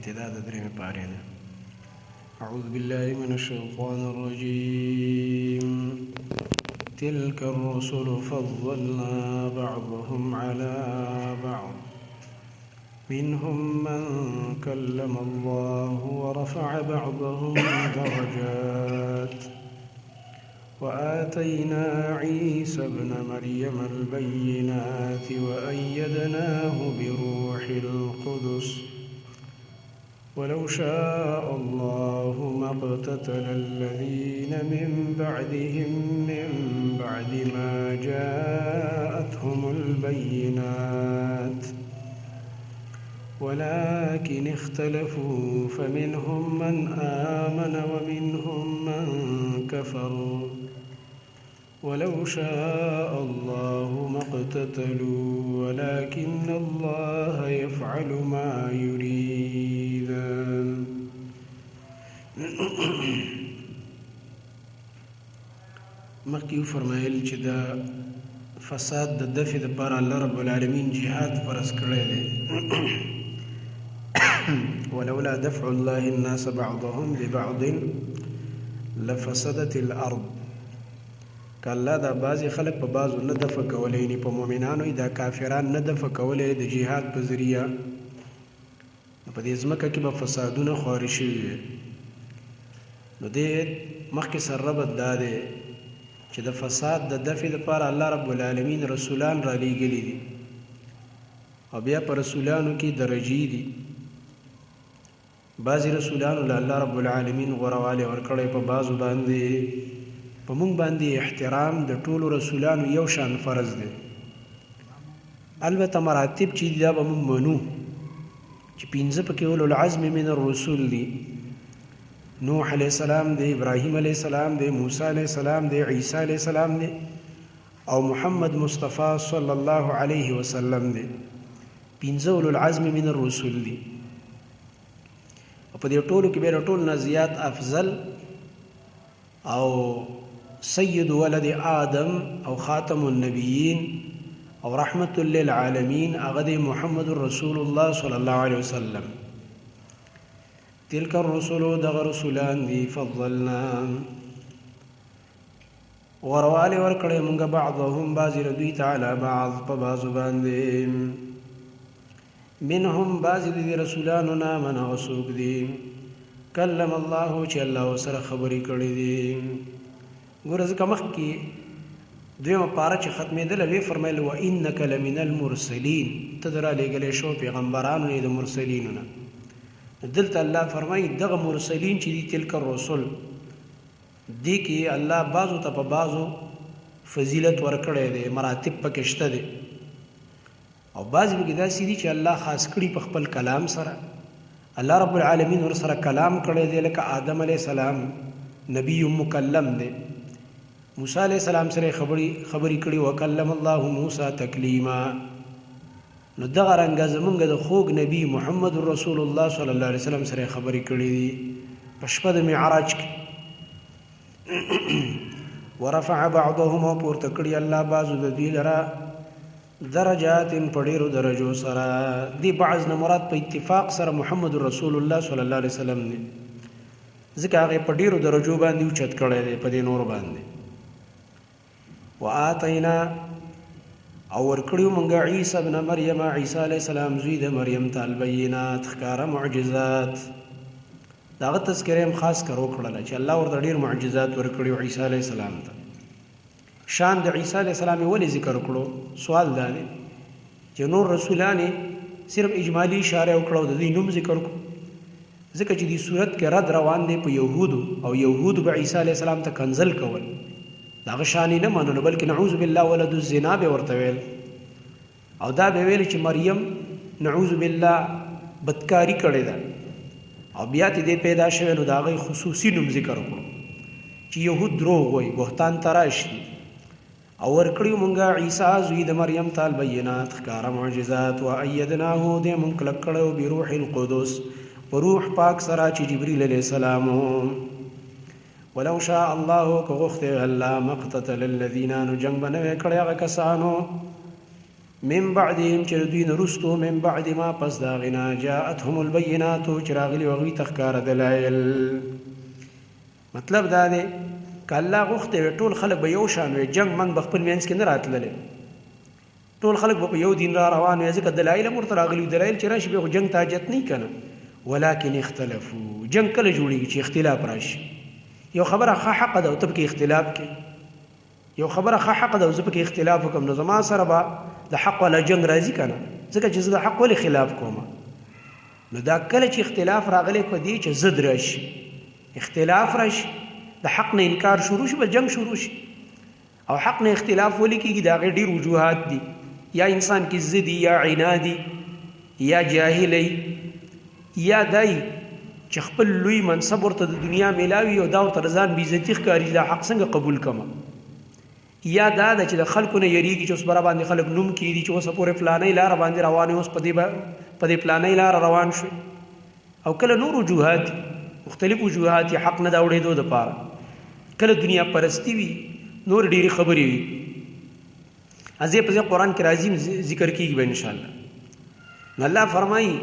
ابتدا د درېیمې پارې ده. أعوذ بالله من الشيطان الرجيم. تلك الرسل فضلنا بعضهم على بعض، منهم من كلم الله ورفع بعضهم درجات، وآتينا عيسى ابن مريم البينات وأيدناه بروح القدس، ولو شاء الله ما اقتتل الذين من بعدهم من بعد ما جاءتهم البينات، ولكن اختلفوا فمنهم من آمن ومنهم من كفر، ولو شاء الله ما اقتتلوا ولكن الله يفعل ما يريد. مخکې وفرمایل چې د فساد د دفع دپاره الله رب العالمین جهاد فرض کړی دی. ولولا دفع الله الناس بعضهم ببعض لفسدت الارض. که الله دا بعضې خلک په بعضو نه دفع کولی، یعنې په مؤمنانو یې دا کافران نه دفع کولی د جهاد په ذریعه، نو په دې ځمکه کې به فسادونه خواره شوي وي. نو دې مخکې سره ربط دا دی چې د فساد د دفع دپاره الله رب العالمین رسولان رالیږلي دي، او بیا په رسولانو کې درجې دي. بعضې رسولانو له الله رب العالمین غوره والی ورکړی په بعضو باندې. په مونږ باندې احترام د ټولو رسولانو یو شان فرض دی. البته مراتب چې دي دا به مونږ منو چې پنځه پکې اولو العزم من الرسول دي. نوح علیه السلام دی، ابراهیم علیه السلام دی، موسی علیه السلام دی، عیسی علیه السلام دی، او محمد مصطفی صلی الله علیه وسلم دی. پنځه اولو العزم من الرسول دي. او په دې ټولو کې بیا ټول نه زیات افضل او سید ولد آدم او خاتم النبیین او رحمت للعالمین هغه دی محمد رسول الله صلی الله علیه وسلم. تلک الرسل دغه رسولان دي، فضلنا غوروالی ورکړی مونږ بعضهم بعضې له دوی ته علی بعض په بعضو باندې. منهم بعضې د دې رسولانو نه من هغه څوک دي کلم الله چې الله ورسره خبرې کړې دي. ګوره ځکه مخکې دویمه پاره چې ختمېدله ویې فرمیل وانک لمن المرسلین، ته د رالیږلی شو پیغمبرانو نه د مرسلینو نه. دلته الله فرمایي دغه مرسلین چې دي تلک الرسل دې کې الله بعضو ته په بعضو فضیلت ورکړی دی، مراتب پکې شته دی. او بعضې پکې داسې دي چې الله خاص کړي په خپل کلام سره، الله رب العالمین ورسره کلام کړی دی. لکه آدم علیه السلام نبی مکلم دی، موسی علیه السلام سره خبرې کړي وکلم الله موسی تکلیما. نو دغه رنګه زمونږ د خوږ نبی محمد رسول الله صلی الله علیه وسلم سره خبرې کړي دي په شپه د معراج کې. ورفع بعضهم او پورته کړي الله بعضو د دوی لره درجات په ډېرو درجو سره. دې بعض نه مراد په اتفاق سره محمد رسول الله صلی الله علیه وسلم دی، ځکه هغه په ډېرو درجو باندې اوچت کړی دی په دې نورو باندې. وآتینا او ورکړیو مونږ عیسی ابن مریم، عیسی علیه السلام زوی د مریم ته البینات ښکاره معجزات. د هغه تذکره هم خاص کر وکړله چې الله ورته ډېر معجزات ورکړي عیسی علیه السلام ته. شان د عیسی علیه السلام یې ولې ذکر کړو؟ سوال دا دی چې نور رسولان یې صرف اجمالي اشاره وکړه او د دوی نوم ذکر کړو، ځکه چې دې صورت کې رد روان دی په یهودو، او یهودو به عیسی علیه السلام ته کنځل کول، د هغه شان یې نه منلو، بلکې نعوذ بالله ولد الزنا به ورته ویل، او دا به ویل چې مریم نعوذ بالله بدکاری کړې ده، او بیا ته دې پیدا شوی. نو د هغې خصوصي نوم ذکر کړو چې یهود دروغ وایي، بهتان تراش دي. او ورکړیو مونږه عیسی زوی د مریم ته البینات ښکاره معجزات، و ایدناه دې مونږ کلک کړی بروح القدس په روح پاک سره چې جبریل علیه السلام. ولو شاء الله که غوښتی الله ما اقتتل الذین، نو جنګ به نه وی کړی هغه کسانو من بعدهم چې د دوی نه وروسته، من بعد ما پس د هغې نه، جاءتهم البینات چې راغلي هغوی ته ښکاره دلایل. مطلب دا دی که الله غوښتی وی ټول خلک به یو شان وی، جنګ منګ به خپل منځ کې نه راتللی، ټول خلک به په یو دین را روان وي، ځکه دلایل هم ورته راغلي. دلایل چې راشي بیا خو جنګ ته حاجت نه که نه. ولکن اختلفو، جنګ کله جوړېږي؟ چې اختلاف راشي. یو خبره ښه حق ده او ته پکې اختلاف کې، یو خبره ښه حق ده او زه پکې اختلاف وکړم، نو زما سره به د حق والا جنګ راځي که نه؟ ځکه چې زه د حق ولې خلاف کوم؟ نو دا کله چې اختلاف راغلی په دې چې ضد راشي، اختلاف راشي، د حق نه انکار شروع شي، به جنګ شروع شي. او حق نه اختلاف ولې کېږي؟ د هغې ډېر وجوهات دي. یا انسان کې ضدي، یا عنادي، یا جاهلی، یا دای چې خپل لوی منصب ورته د دنیا ملاوي او دا ورته ځان بېعزتي ښکاري چې دا حق څنګه قبول کړم. یا دا ده چې د خلکو نه یریږي چې اوس به راباندې خلک نوم کیدي چې اوسه پورې فلانۍ لاره باندې روان اوس په دې په دې فلانۍ لاره روان شوې. او کله نور وجوهات، مختلف وجوهات حق نه د اوړېدو دپاره، کله دنیا پرستی وي، نور ډېرې خبرې وي. ځای په ځای قرآن کې راځي، ذکر کېږي به انشاءالله. نو الله فرمایي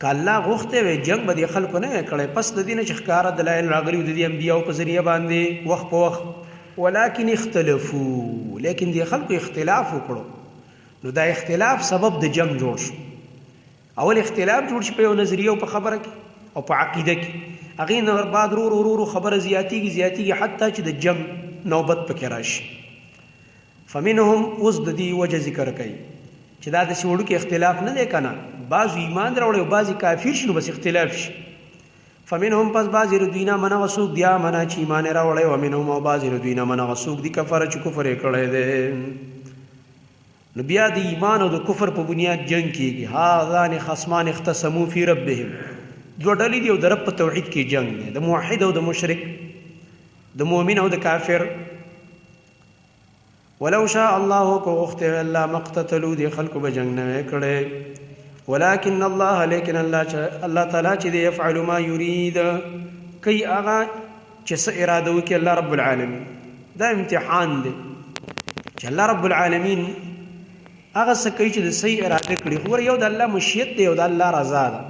که الله غوښتی وی جنګ به دې خلکو نه وی کړی پس د دې نه چې ښکاره دلایل راغلي وو د دې انبیاو په ذریعه باندې وخت په وخت. ولکن اختلفو، لیکن دې خلکو اختلاف وکړو، نو دا اختلاف سبب د جنګ جوړ شو. اول اختلاف جوړ شي په یو نظریه او په خبره کې او په عقیده کې، هغې نه بعد ورو ورو ورو خبره زیاتېږي زیاتېږي حتی چې د جنګ نوبت پکې راشي. فمنهم، اوس د دې وجه ذکر کوي چې دا داسې وړوکی اختلاف نه دی که نه، بعضو ایمان راوړی او بعضې کافر شي، نو بس اختلاف شي. فمنهم، پس بعضې د دوی نه، من هغه څوک دي، آمنه چې ایمان یې راوړی، ومنهم، او بعضې د دوی نه، من هغه څوک دي، کفر چې کفر یې کړی دی. نو بیا د ایمان او د کفر په بنیاد جنګ کیږي. هاذان خصمان اختصموا فی ربهم، دوه ډلې دي او د رب په توحید کې جنګ دی، د موحد او د مشرک، د مؤمن او د کافر. ولو شاء الله، کو غوښتی وی الله، ما اقتتلوا، دې خلکو به جنګ نه وی کړی. ولكن الله، لیکن الله چې الله تعالی چې دی، يفعل ما يريد، کوي هغه چې څه اراده وکړي الله رب العالمین. دا امتحان دی چې الله رب العالمین هغه څه کوي چې د صحیح اراده کړي. خو یو د الله مشیت دی او د الله رضا ده.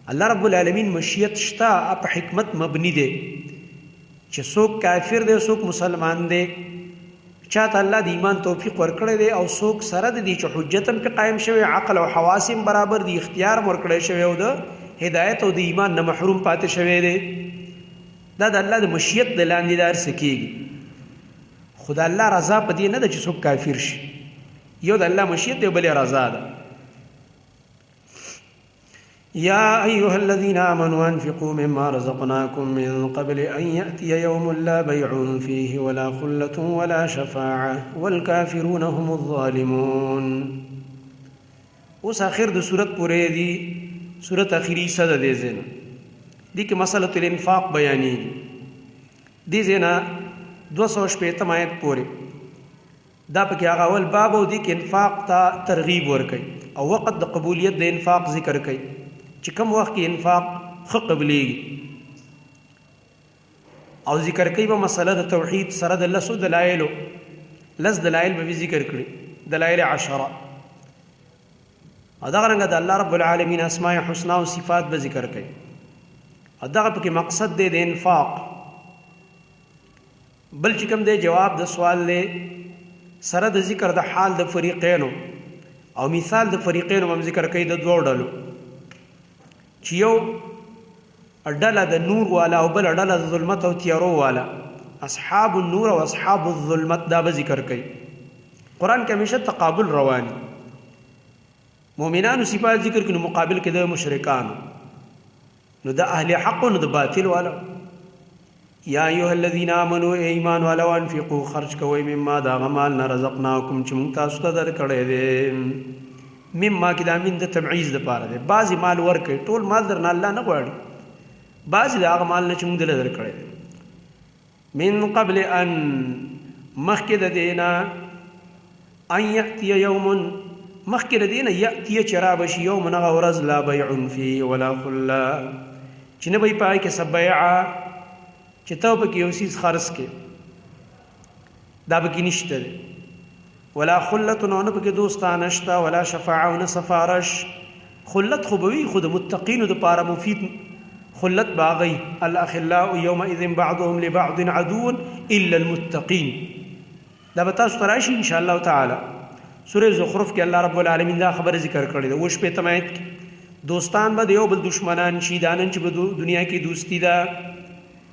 الله رب العالمین مشیت شته، په حکمت مبني دی چې څوک کافر دی، څوک مسلمان دی، چاته الله د ایمان توفیق ورکړی دی، او څوک سره د دې چې حجت هم په قایم شوی، عقل او حواس هم برابر دي، اختیار هم ورکړی شوی، او د هدایت او د ایمان نه محروم پاتې شوی دی. دا د الله د مشیت د لاندې دا هر څه کېږي. خو د الله رضا په دې نه ده چې څوک کافر شي. یو د الله مشیت دی، بل رضا ده. يا أيها الذين آمنوا أنفقوا مما رزقناكم من قبل أن يأتي يوم لا بيع فيه ولا خلة ولا شفاعة والكافرون هم الظالمون. اوس اخر د سورت پورې دی، سورت اخیری صد دی زنه دي کې مسله الانفاق بیانېږي. دې زنه 260 آیت پورې دا پکې هغه اول باب او دي کې انفاق ته ترغیب ورکړي او وخت د قبولیت د انفاق ذکر کوي چې کوم وخت کې انفاق ښه قبليږي، او ذکر کوي په مسله د توحید سره د لسو دلایلو، لس دلایل به ذکر کړي، دلایل عشره. او دغه رنګه د الله رب العالمین اسماء الحسنا او صفات به ذکر کوي. او دغه پکې مقصد دی د انفاق. بل چې کوم دی جواب د سوال دی سره د ذکر د حال د فریقینو او مثال د فریقینو هم ذکر کوي د دوو ډلو، چې یو ډله د نور والا او بل ډله د ظلمت او تیارو والا، اصحاب النور او اصحاب الظلمت، دا به ذکر کوي. قرآن کې همیشه تقابل روان، مؤمنانو صفات ذکر کړي مقابل کې د مشرکانو، نو د اهل حق نو د باطل والا. یا ایها الذین آمنو، ایمان والو، انفقوا، خرج کوئ، مما، دا غمال نه، رزقناکم، چې موږ تاسو ته درکړی دی. مما کې دا من د تبعیض دپاره دی، بعضې مال ورکوي، ټول مال درنه الله نه غواړي، بعضې د هغه مال نه چې موږ دله درکړی دی. من قبل ان، مخکې د دې نه، ان یأتي یوم، مخکې د دې نه، یأتي چې را به شي، یوم، هغه ورځ، لا بیع فیه ولا خله، چې نه به وي په هغې کې څه بیعه چې ته پکې یو څیز خرڅ کړې، دا پکې نشته دی. ولا خلت، نو نه پکې دوستانه شته، ولا شفاعه او نه سفارش. خلت خو به وي، خو د متقینو دپاره مفید خلت باغی. الاخلاء یومئذ بعضهم لبعض عدو الا المتقین. دا به تاسو ته راشي ان شاء الله تعالی. سوره زخرف کې الله رب العالمین دا خبره ذکر کړې ده، 69 آیت کې. دوستان به د یو بل دشمنان شي، دا نن چې په دنیا کې دوستی ده،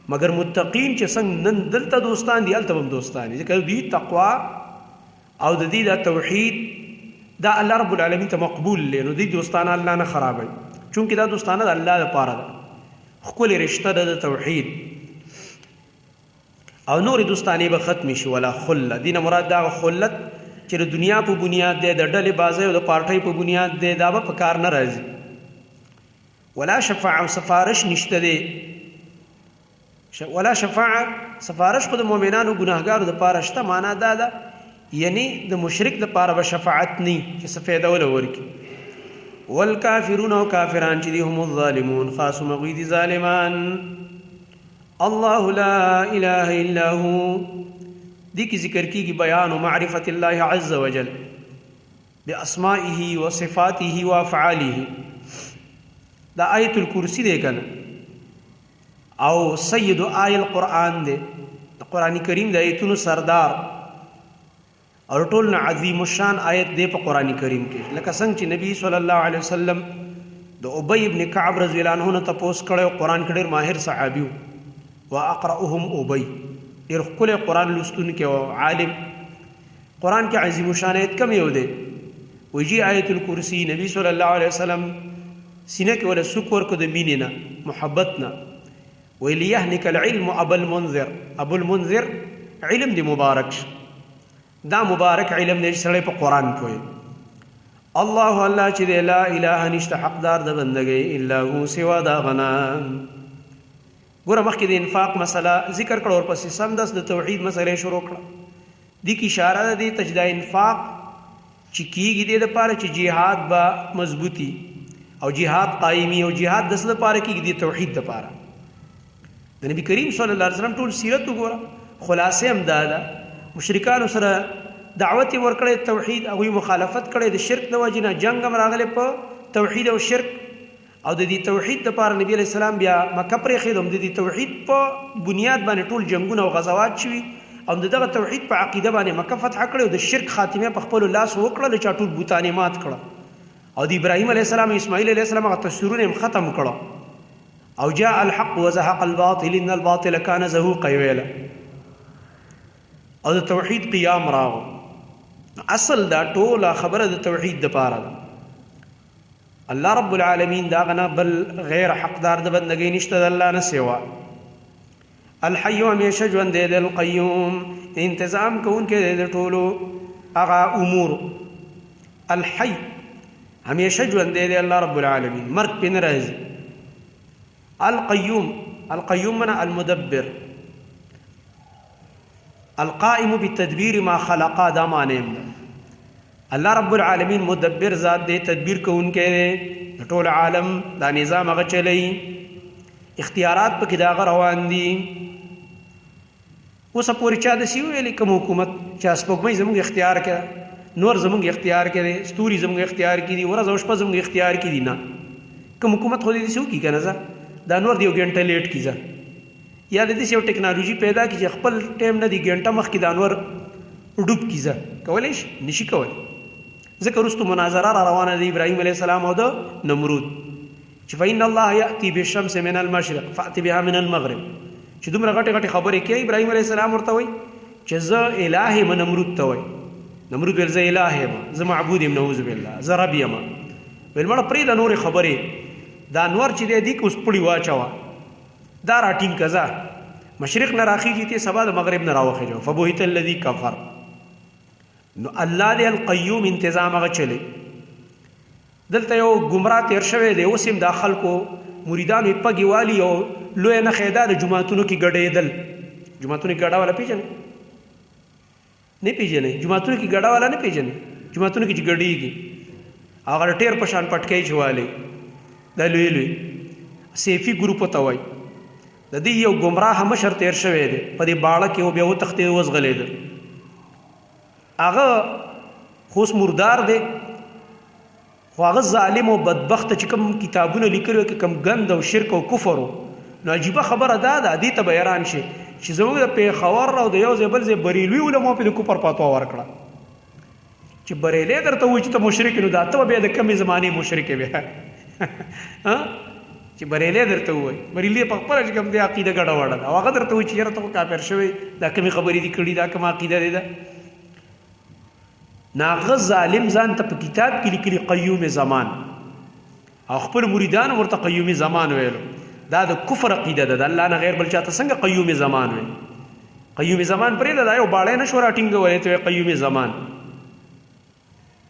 مګر متقین چې څنګه نن دلته دوستان دي، هلته به هم دوستان دي، ځکه دوی تقوا او د دې دا توحید دا الله رب العالمین ته مقبول دی، نو دوی دوستانه الله نه خرابوي، چونکې دا دوستانه د الله لپاره ده، ښکلې رشته ده د توحید. او نورې دوستانې به ختمې شي. ولا خله، دینه مراد دا خلت چې د دنیا په بنیاد دی، د ډلې بازۍ او د پارټۍ په بنیاد دی، دا به په کار نه راځي. ولا شفاعه، سفارش نشته دی. ولا شفاعه، سفارش خو د مؤمنانو ګناهګارو د پاره شته. معنا دا ده، یعنی د مشرک د پاره به شفاعت نی چې څه فایده وله ورکړي. والکافرون، او کافران چې دي، هم الظالمون، خاص مغوی دي ظالمان. الله لا اله الا هو، دې کې ذکر کیږي بیان معرفت الله عز وجل باسمائه وصفاته وافعاله. دا آیت الکرسی دی کنه، او سید آی القرآن دی، د قرآن کریم د آیتونو سردار او ټول نه عظیم الشان آیت دی په قرآن کریم کې. لکه څنګه چې نبی صلی الله علیه وسلم د ابی ابن کعب رضی الله عنه نه تپوس کړی، قرآن کې ډېر ماهر صحابي و، واقرأهم ابی، ډېر ښکلی قرآن لوستونکی او عالم. قرآن کې عظیم الشان آیت کم یو دی؟ ویجی آیت الکرسی. نبی صلی الله علیه وسلم سینه کې ولا سوک ورکو د مینې نه، محبت نه، ویل یهنک العلم ابا المنذر. ابو المنذر علم دی مبارک شه، دا مبارک علم دی چې سړی په قرآن پوهېږي. الله، الله چې دی، لا اله نشته حقدار د بندګۍ الا هو سوا د هغه نه. ګوره مخکې د انفاق مسله ذکر کړه، ورپسې سمدس د توحید مسله شروع کړه. دې کې اشاره ده دې ته چې دا انفاق چې کیږي دې دپاره چې جهاد به مضبوطي او جهاد قایمي، او جهاد د څه دپاره کیږي؟ د توحید دپاره. د نبی کریم صلی الله علیه وسلم ټول سیرت وګوره، خلاصې هم دا ده، مشرکانو سره دعوت یې ورکړی توحید، هغوی مخالفت کړی د شرک د وجې نه، جنګ هم راغلی په توحید او شرک، او د دې توحید دپاره نبی علیه السلام بیا مکه پرېښې ده. هم د دې توحید په بنیاد باندې ټول جنګونه او غزوات شوي، او د دغه توحید په عقیده باندې مکه فتح کړې، او د شرک خاتمه په خپلو لاسو وکړه، چا ټول بوتان یې مات کړه، او د ابراهیم علیه السلام او اسماعیل علیه السلام هغه تصویرونه یې ختم کړه، او جاء الحق وزهق الباطل ان الباطل كان زهوقا ویله، او د توحید قیام راغو. اصل دا ټوله خبره د توحید دپاره ده. الله رب العالمین دا غنه بل غیر حقدار د بندګۍ نشته د الله نه سوا. الحي همیشه ژوند دی، د القیوم انتظام کوونکی دی د ټولو هغه امور. الحي همیشه ژوند دی الله رب العالمین، مرګ پې نه راځي. القیوم، القیوم من المدبر القائم بتدبیر ما خلق، دا معنی هم ده. الله رب العالمین مدبر ذات دی، تدبیر کوونکی دی د ټول عالم، دا نظام هغه چلی، اختیارات پکې د هغه روان دي. اوسه پورې چا داسې وویلې کوم حکومت چې سپوږمۍ زموږ اختیار کې ده، نور زموږ اختیار کې دی، ستوري زموږ اختیار کې دي، ورځ او شپه زموږ اختیار کې دي؟ نه، کوم حکومت خو دې داسې وکړي که نه، ځه دا نور دې یو ګنټه لیټ کړي، ځه یا د داسې یو ټکنالوژي پیدا کړي چې خپل ټایم نه دی ګنټه مخکې دا نور ډوب کړي، ځه کولی شي؟ نشي کولی. ځکه وروسته مناظره را روانه ده ابراهیم علیه السلام او د نمرود، چې فإن الله یأتي بالشمس من المشرق فأتي بها من المغرب، چې دومره غټې غټې خبرې کوي. ابراهیم علیه السلام ورته وایي چې زه اله یم، نمرود ته وایي، نمرود ویل زه اله یم، زه معبود یم، نعوذ بالله، زه رب یم. ویل مړه پرېږده نورې خبرې، دا نور چې دی دې کې اوس پړي واچوه، دا راټینګ که، ځه مشرق نه راخیږي ته سبا د مغرب نه راوخیږه. فبهت الذي کفر. نو الله دی القیوم، انتظام هغه چلی. دلته یو ګمراه تیر شوی دی، اوس هم دا خلکو مریدانو یې پګې والي، او لویه نښه یې دا د جوماتونو کې ګډېدل. جوماتونو کې ګډه والا پېژنې؟ نه پېژنې؟ جوماتونو کې ګډه والا نه پېژنې؟ جوماتونو کې چې ګډېږي هغه ټیر په شان پټکی چې والي، دا لوی لوی سیفي ګروپ ته وایي. د دې یو ګمراه مشر تیر شوی دی په دې باړه کې، او بیا وتښتېد، وځغلېد. هغه خو اوس مردار دی. خو هغه ظالم او بدبخت چې کوم کتابونه لیکلي کې کوم ګند او شرک او کفر، نو عجیبه خبره دا ده، دې ته به حیران شي چې زموږ د پېښور او د یو ځای بل ځای بریلوي علماو پرې د کفر فتوا ورکړه. چې بریلی درته وایي چې ته مشرک، نو دا ته بیا د کمې زمانې مشرک بیا چې بریلی درته وایي. بریلی په خپله چې کوم دی عقیده ګډه وډه ده، او هغه درته وایي چې یاره ته خو کافر شوی، دا کومې خبرې دي کړي، دا کومه عقیده دی ده. ناغه ظالم ځان ته په کتاب کې لیکلي قیوم زمان، او خپل مریدان ورته قیوم زمان ویلو. دا د کفر عقیده ده. د الله نه غیر بل چاته څنګه قیوم زمان وي؟ قیوم زمان پرې دا یو باړې نه شو راټینګولې ته قیوم زمان.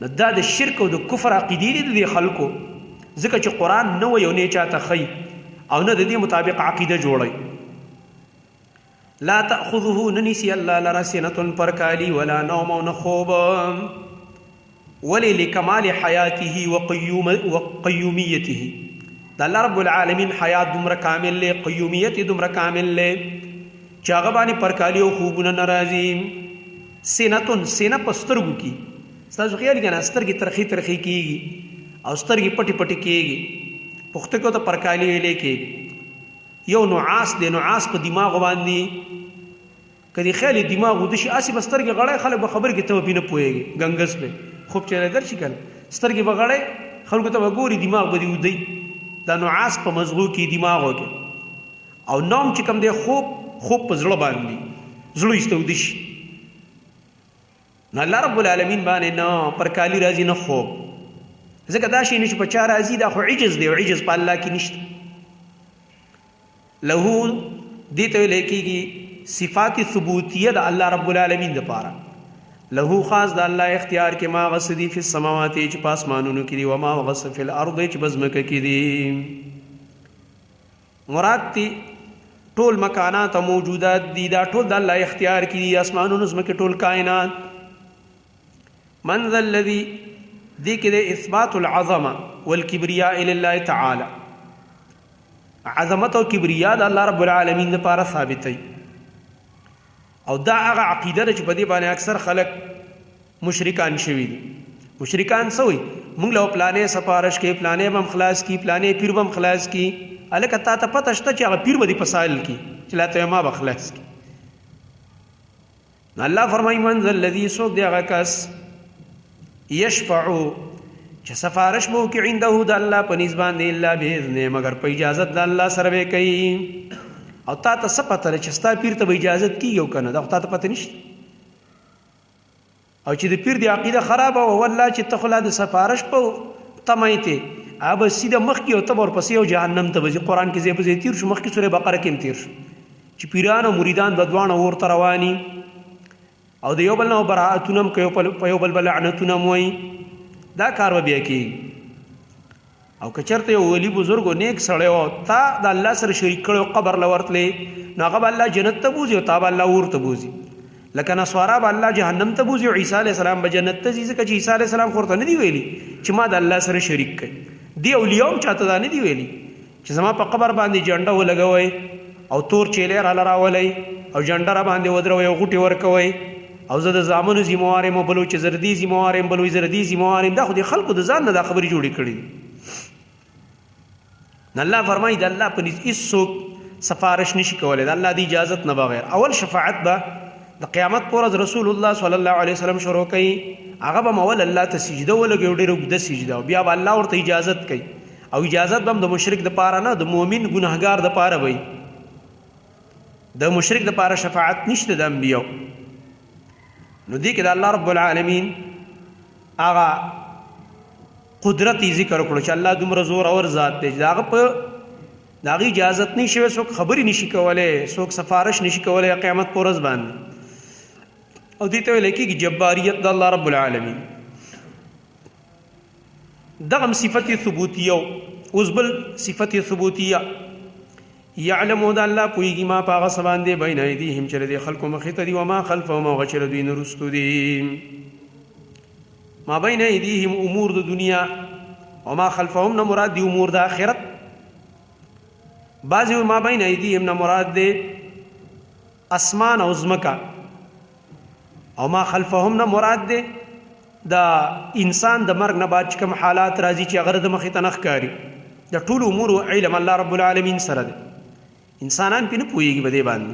نو دا د شرک او د کفر عقیدې دي د خلکو، ځکه چې قرآن نه وایي او نه چاته ښیي او نه د دې مطابق عقیده جوړوي. لا تأخذه ننسی الله لرا سنة پرکالی ولا نوم او نه خوب، ولی لکمال حیاته وقیومیته. د الله رب العالمین حیات دومره کامل دی، قیومیت دومره کامل دی چې هغه باندې پرکالی او خوبونه نه راځي. سنتون، سینه په سترګو کې، ستاسو خیال کنه سترګې ترخی ترخی کیږي او سترګې پټې پټې کیږي، پښتو کې ته پرکالی ویلې کیږي. یو نعاس دی، نعاس په دماغ باندې کدی خیال دماغ ود شي، اسی بسترګې غړې، خلک به خبر کې ته به نه پويږي، ګنګس به خوب چې درشي کنه سترګې به غړې، خلکو ته به ګوري، دماغ به دی ودی. دا نعاس په مزغو کې، دماغو کې. او نوم چې کوم دی خوب، خوب په زړه باندې، زړه ایسته ود شي. نو الله رب العالمین باندې نه پرکالی راځي نه خوب، ځکه دا شی نه چې په چا راځي، دا خو عجز دی، او عجز په الله کې نشته. له دې ته ویل کېږي صفات ثبوتیه د الله رب العالمین د پاره. له خاص د الله اختیار کې ما غسدی فی السماوات چې په اسمانونو کې دي، و ما غس فی الارض چې بزمکه کې دي. مراد تی ټول مکانات او موجودات دي، دا ټول د الله اختیار کې دي، اسمانونو زمکه ټول کائنات. من ذا الذي، دې کې د اثبات العظمه والکبریاء لله تعالی، عظمت او کبریا د الله رب العالمین لپاره ثابتې. او دا هغه عقیده ده چې په دې باندې اکثر خلک مشرکان شوي دي. مشرکان څه وایي؟ موږ له پلانې سفارش کې، پلانې به هم خلاص کی، پلانې پیر به هم خلاص کی. هلکه تا ته پته شته چې هغه پیر به دې په سایل کی چې لا ته ما به خلاص کی. نو الله فرمایي من ذا الذي، څوک دی هغه کس یشفع چې سفارش به وکړي عنده د الله په نزد باندې الا باذنه، مګر په اجازت د الله سره به کوي. او تا ته څه پته ده چې ستا پیر ته به اجازت کیږي او که نه؟ دا خو تا ته پته نشته. او چې د پیر د عقیده خرابه وه، والله چې ته خو لا د سفارش په تمه یې ته، هغه به سیده مخکې او ته به ورپسې او جهنم ته به ځې. قرآن کې ځای په ځای تېر شو، مخکې سورې بقره کې هم تېر شو چې پیران او مریدان به دواړه اور ته رواني او د یو بل نه براءتونه هم کوي، په یو بل به لعنتونه هم وایي. دا کار به بیا کېږي. او که چېرته یو ولی بزرګ او نیک سړی و، تا د الله سره شریک کړی او قبر له ورتلې، نو هغه به الله جنت ته بوځي او تا به الله اور ته بوځي. لکه نصارا به الله جهنم ته بوځي او عیسی علیه السلام به جنت ته ځي، ځکه چې عیسی علیه السلام خو ورته نه دی ویلي چې ما د الله سره شریک کړي. دې اولیاء هم چاته دا نه دی ویلي چې زما په قبر باندې جنډه ولګوئ او تور چیلې راله راولئ او جنډه را باندې ودروئ او غوټې ورکوئ او زه د زامنو ذمهوار یم او بل وایي چې زه د دې ذمهوار یم، بل وایي زه د دې ذمهوار یم. دا خو د خلکو د ځان نه دا خبرې جوړې کړې دي. نو الله فرمایي د الله په نزد هیڅوک سفارش نشي کولی د الله د اجازت نه بغیر. اول شفاعت به د قیامت پر ورځ رسول الله صلی الله علیه وسلم شروع کوي، هغه به اول الله ته سجده ولګوي، ډېره اوږده سجده، او بیا به الله ورته اجازت کوي. او اجازت به هم د مشرک دپاره نه، د مؤمن ګناهګار دپاره وي. د مشرک دپاره شفاعت نشته د انبیو. نو دې کې د الله رب العالمین هغه قدرت یې ذکر کړو چې الله دومره زور اور ذات دی چې د هغه په د هغې اجازت نه شوی، څوک خبرې نشي کولی، څوک سفارش نشي کولی قیامت پر ورځ باندې. او دې ته ویل کېږي جباریت د الله رب العالمین. دغه هم صفت ثبوتیه. اوس بل صفت ثبوتیه، یعلم د الله پوهېږي ما په هغه څه باندې بین ایدیهم چې له دې خلکو مخې ته دي، وما خلفهم او هغه چې له دوی نه وروستو دي. ما بین ایدیهم امور د دنیا، وما خلفهم نه مراد دي امور د آخرت. بعضې ما بین ایدیهم نه مراد دی اسمان او ځمکه، او ما خلفهم نه مراد دی د انسان د مرګ نه بعد چې کوم حالات راځي چې هغه د مخې ته نه ښکاري، د ټولو امور علم الله رب العالمین سره دی. انسانان پې نه پوهېږي. په دې باندې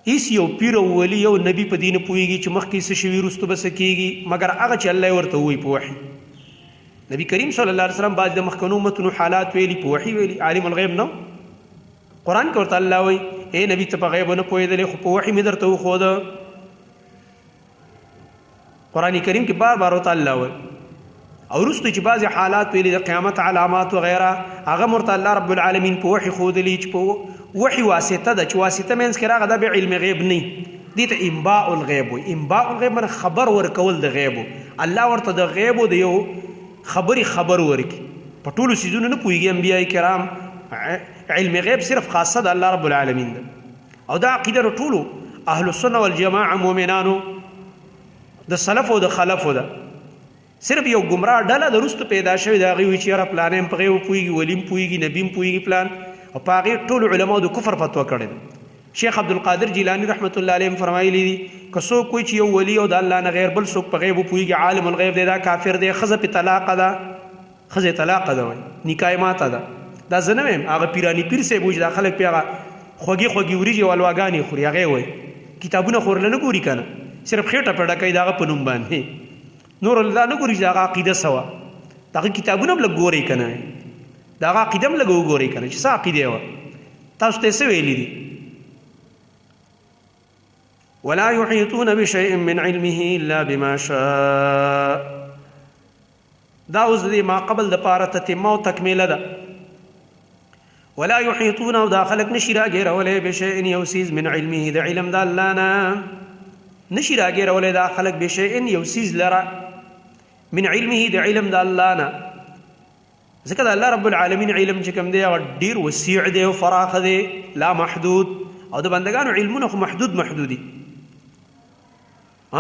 هیڅ یو پیر او ولی یو نبی په دې نه پوهېږي چې مخکې څه شوي، وروسته به څه کېږي، مګر هغه چې الله یې ورته ووایي په وحي. نبی کریم صلی الله علیه وسلم بعض د مخکنو متونو حالات ویلي، په وحي ویلي، عالم الغیب نه. قرآن کې ورته الله وایي اے نبی ته په غیب نه پوهېدلې، خو په وحي مې درته وښوده. قرآن کریم کې بار بار ورته الله وایي. او وروسته چې بعضې حالات ویلي د قیامت علامات وغیره، هغه ورته الله رب العالمین په وحي ښودلي چې په وحي واسطه ده، چې واسطه منځ کې راغله، دا به علم غیب نه دي، ته انباء الغیب وي. انباء الغیب معنی خبر ورکول د غیب. الله ورته د غیب د یو خبري خبر ورکي. په ټولو سیزونو نه پوهېږي انبیاء کرام. علم غیب صرف خاصه د الله رب العالمین ده. او دا عقیده د ټولو اهل السنه والجماعه مؤمنانو د سلف او د خلف ده. صرف یو گمراه ډله د رستو پیدا شوې ده، هغې وایي چې یاره پلانی هم په غیب پوهېږي، ولي هم پوهېږي، نبي هم پوهېږي پلان، او په هغې ټولو علماو د کفر فتوا کړې ده. شیخ عبدالقادر جیلانی رحمت الله علیه هم فرمایلی دي که څوک وایي چې یو ولی او د الله نه غیر بل څوک په غیب پوهېږي، عالم الغیب دی، دا کافر دی. ښځه پې طلاقه ده، ښځه طلاقه ده، وایي نکاح یې ماته ده. دا زه نه وایم، هغه پیرانی پیر صاحب وایي چې دا خلک پې هغه خوږې خوږې وریجې او حلواګانې خوري، هغه وایي کتابونه خو ورله نه ګوري که نه، صرف خېټه په ډکوي د هغه په نوم باندې، نور دا نه ګوري چې د هغه عقیده څه وه. د هغه کتابونه هم لږ ګورئ که نه، د هغه عقیده هم لږ وګورئ که نه چې څه عقیده وه، تاسو ته یې څه ویلي دي. ولا يحيطون بشيء من علمه إلا بما شاء. دا اوس د ما قبل د پاره تتمه او تکمیله ده. ولا يحيطون، او دا خلق نشي راګیرولې، بشيء یو څیز، من علمه د علم د الله نه نشي راګیرولې دا خلق، بشيء یو څیز لره، من علمه د علم د الله نه. ځکه د الله رب العالمین علم چې کوم دی هغه ډیر وسیع دی او فراخ دی، لا محدود، او د بندگانو علمونه خو محدود محدودي.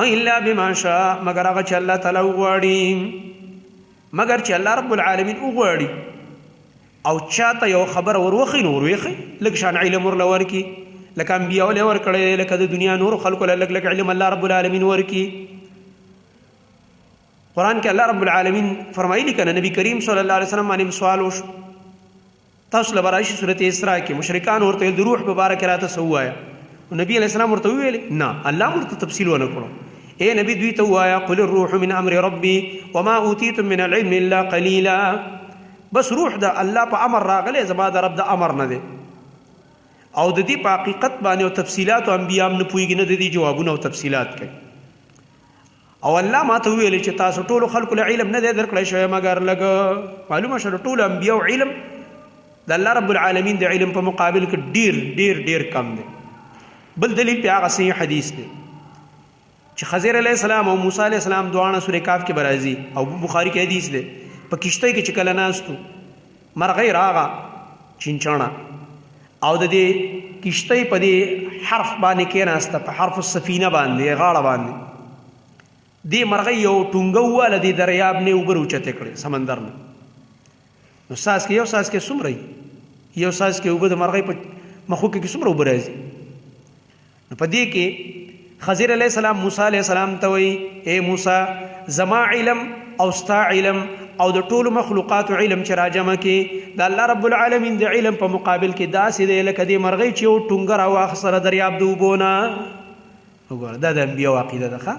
الا بما شاء، مگر هغه چې الله تعالی وغواړي، مګر چې الله رب العالمین وغواړي او چاته یو خبر وروخی نو وروخی، لږ شان علم ورله ورکي، لکه انبیاء له ورکړی، لکه د دنیا نور خلکو له لږ لږ علم الله رب العالمین ورکي. قرآن کې الله رب العالمین فرمایلی کنه، نبی کریم صلی الله علیه وسلم باندې سوال وشو، تاسو له برایشي سورته اسراء کې، مشرکان ورته د روح مبارک راته سوایا، نبی علیہ السلام ورته ویل نه، الله ورته تفصیل ونه کړو. اے نبی دوی ته وایا قل الروح من امر ربي وما اوتیتم من العلم الا قليلا. بس روح د الله په امر راغلی، زما د رب د امر نه دی، او د دې په حقیقت باندې او تفصیلات او انبیا هم نه پوهېږي، نه د دې جوابونه او تفصیلات کوي. او الله ما ته ویل چې تاسو ټولو خلکو له علم نه دی درکړی شوی مګر لږ. معلومه شوه ټولو انبیاو علم د الله رب العالمین د علم په مقابل کې ډیر ډیر ډیر کم دی. بل دلیل په هغه صحیح حدیث دی چې خضر علیه السلام او موسی علیه السلام دواړه سورې کاف کې برازي، او بخاری کې حدیث دی، په کشته کې چې کله ناستو، مرغۍ راغه چنچڼه او د دې کشته په دې حرف باندې کېناسته، په حرف السفینه باندې، غاړه باندې. دې مرغۍ یو ټونګه وواله، دې دریاب نه اوبه راوچتې کړې سمندر نه. نو څاڅکی، یو څاڅکی څومره وي؟ یو څاڅکی اوبه د مرغۍ په مخوکې کې څومره اوبه راځي؟ نو په دې کې خضر علیه السلام موسی علیه السلام ته وایي اے موسی، زما علم او ستا علم او د ټولو مخلوقاتو علم چې راجمع کې د الله رب العالمین د علم په مقابل کې داسې دی لکه دې مرغۍ چې یو ټونګه راواخیسته دریاب د اوبو نه. وګوره دا د انبیاو عقیده ده. ښه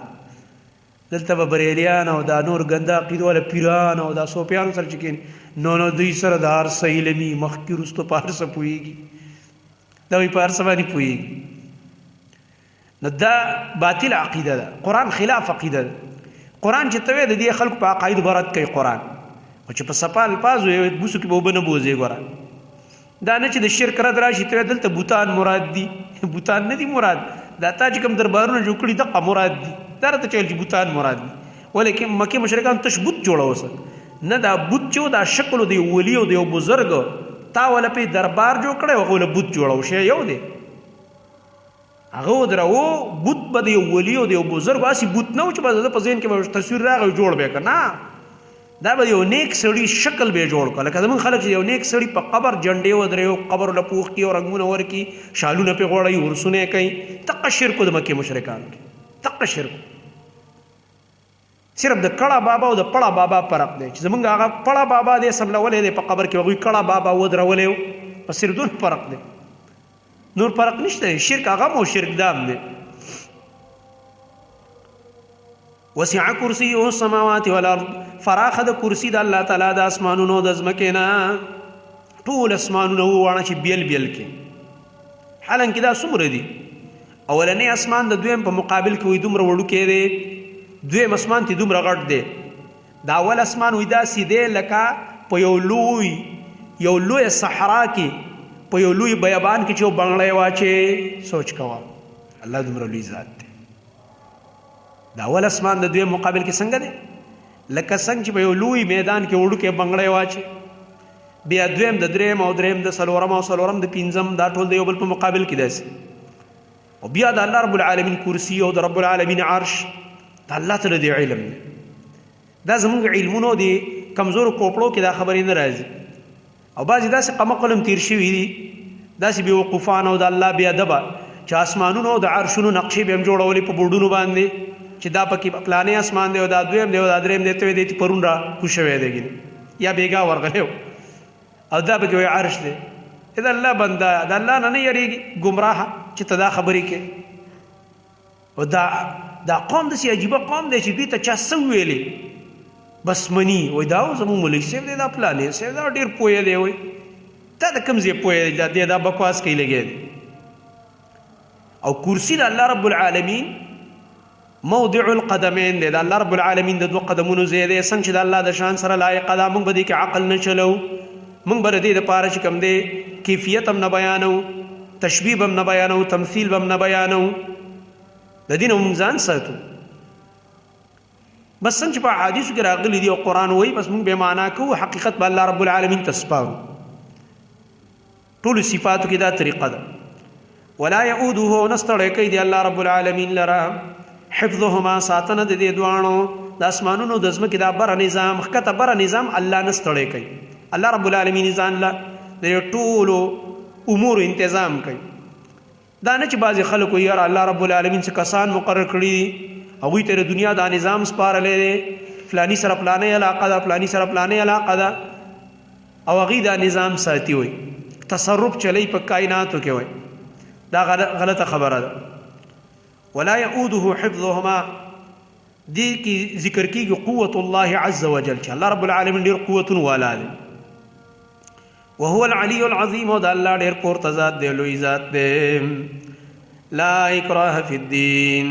دلته به بریلیان او دا نور ګنده عقیدو والا پیران او دا صوفیانو سره چې کښېني، نو نو دوی سره د هر څه علم وي، مخکې وروسته په هر څه پوهېږي، دا وایي په هر څه باندې پوهېږي. نو دا باطل عقیده ده، قرآن خلاف عقیده ده. قرآن چې ته وایې د دې خلکو په عقایدو به رد کوي قرآن، خو چې په صفا الفاظو یې بوسو کې به اوبه نه بوځې. ګوره دا نه چې د شرک رد راشي ته دلته بوتان مراد دي، بوتان نه دي مراد، دا تا چې کوم دربارونه جوړ کړي دغه مراد دي. دا راته چل چې بوتان مراد دي، ولیکن مکه مشرکان تش بوت جوړوسه نه، دا بوت چې دا شکل دی ولی او دی بزرګ تا ولا په دربار جوړ کړي او غول بوت جوړو شي یو دی هغه ودرو. بوت به دی ولی او دی بزرګ اسی بوت نه چې په ذهن کې به تصویر راغی جوړ به کنه، دا به یو نیک سړي شکل به جوړ کړ، لکه زمون خلک چې یو نیک سړي په قبر جنډې ودرېو، قبر له پوخ کی او رنگونه ورکی، شالونه په غوړی، ورسونه کوي. تق شرک د مکه مشرکان کې تق شرک. صرف د کړه بابا او د پړه بابا فرق دی، چې زمونږ هغه پړه بابا دی سملولې دی په قبر کې، هغوی کړه بابا ودرولې، په صرف دون فرق دی، نور فرق نشته. شرک هغه مو شرک دام دی. وسع کرسیه السماوات والارض، فراخه د کرسی د الله تعالی د اسمانونو د ځمکې نه، ټول اسمانونه وواړه چې بیل بیل کې، حالانکه دا څومره دي؟ اولنې اسمان د دویم په مقابل کې وي دومره وړوکی دی، دویم اسمان ته دومره غټ دی. دا اول اسمان وي داسې دی لکه په یو لوی صحرا کې، په یو لوی بیابان کې چې یو بنګړی واچې. سوچ کوه، الله دومره لوی ذات دی. دا اول اسمان د دویم مقابل کې څنګه دی؟ لکه څنګه چې په یو لوی میدان کې وړوکی بنګړی واچې، بیا دویم د دریم او دریم د څلورم او څلورم د پنځم، دا ټول د یو بل په مقابل کې داسې. او بیا د الله رب العالمین کرسی او د رب العالمین عرش، د الله تعالی دی علم دی. دا زمونږ علمونو دی کمزورو کوپړو کې دا خبرې نه راځي. او بعضې داسې قمقلم تیر شوي دي، داسې بې وقوفان او د الله بې ادبه، چې اسمانونو او د عرشونو نقشې به هم جوړولې په بورډونو باندې، چې دا پکې پلانې اسمان دی او دا دویم دی او دا دریم دی، ته وایې دی پرون را کوز شوی دی ګینې یا بېګا ورغلی و، او دا پکې وایي عرش دی. دا الله بنده د الله نه نه یریږي ګمراه چې ته دا خبرې کوې. او دا قوم داسې عجیبه قوم دی چې دوی ته چا څه وویلې بس مني، وایي دا زموږ مولوي صاحب دی، دا پلانې صاحب دا ډېر پوه دی. وایي تا د کوم ځای پوه دی؟ دی دا بکواس کوي لګیا دی. او کرسي د الله رب العالمین موضع القدمین دی، د الله رب العالمین د دوه قدمونو ځای دی. څنګه چې د الله د شان سره لایق ده، موږ به دې کې عقل نه چلو، موږ به د دې دپاره چې کوم دی کیفیت هم نه بیانو، تشبیه به هم نه بیانو، تمثیل به هم نه بیانو، د دې نه موږ ځان ساتو. بس څنګه چې په احادیثو کې راغلي دي او قرآن وایي، بس موږ به معنا کوو، حقیقت به الله رب العالمین ته سپارو. ټولو صفاتو کې دا طریقه ده. ولا یعوده، نه ستړی کوي دی الله رب العالمین لره حفظهما، ساتنه د دې دواړو، د اسمانونو د ځمکې دا بره نظام، ښکته بره نظام الله نه ستړی کوي. الله رب العالمین ځان له د ټولو امور انتظام کوي. دا نه چې بعضې خلکو یاره الله رب العالمین څه کسان مقرر کړي دي، هغوی ته د دنیا دا نظام سپارلی دی، فلاني سره فلانۍ علاقه ده، فلاني سره فلانۍ علاقه ده، او هغوی دا نظام ساتي، وایي تصرف چلی په کائناتو کې، وایي دا غلطه خبره ده. ولا يؤوده حفظهما، دې کې ذکر کیږي قوت الله عز وجل، چې الله رب العالمین ډیر قوتونو والا دی. وهو العلی العظیم، او د الله ډیر پورته ذات دی، لوی ذات دی. لا اکراه فی الدین.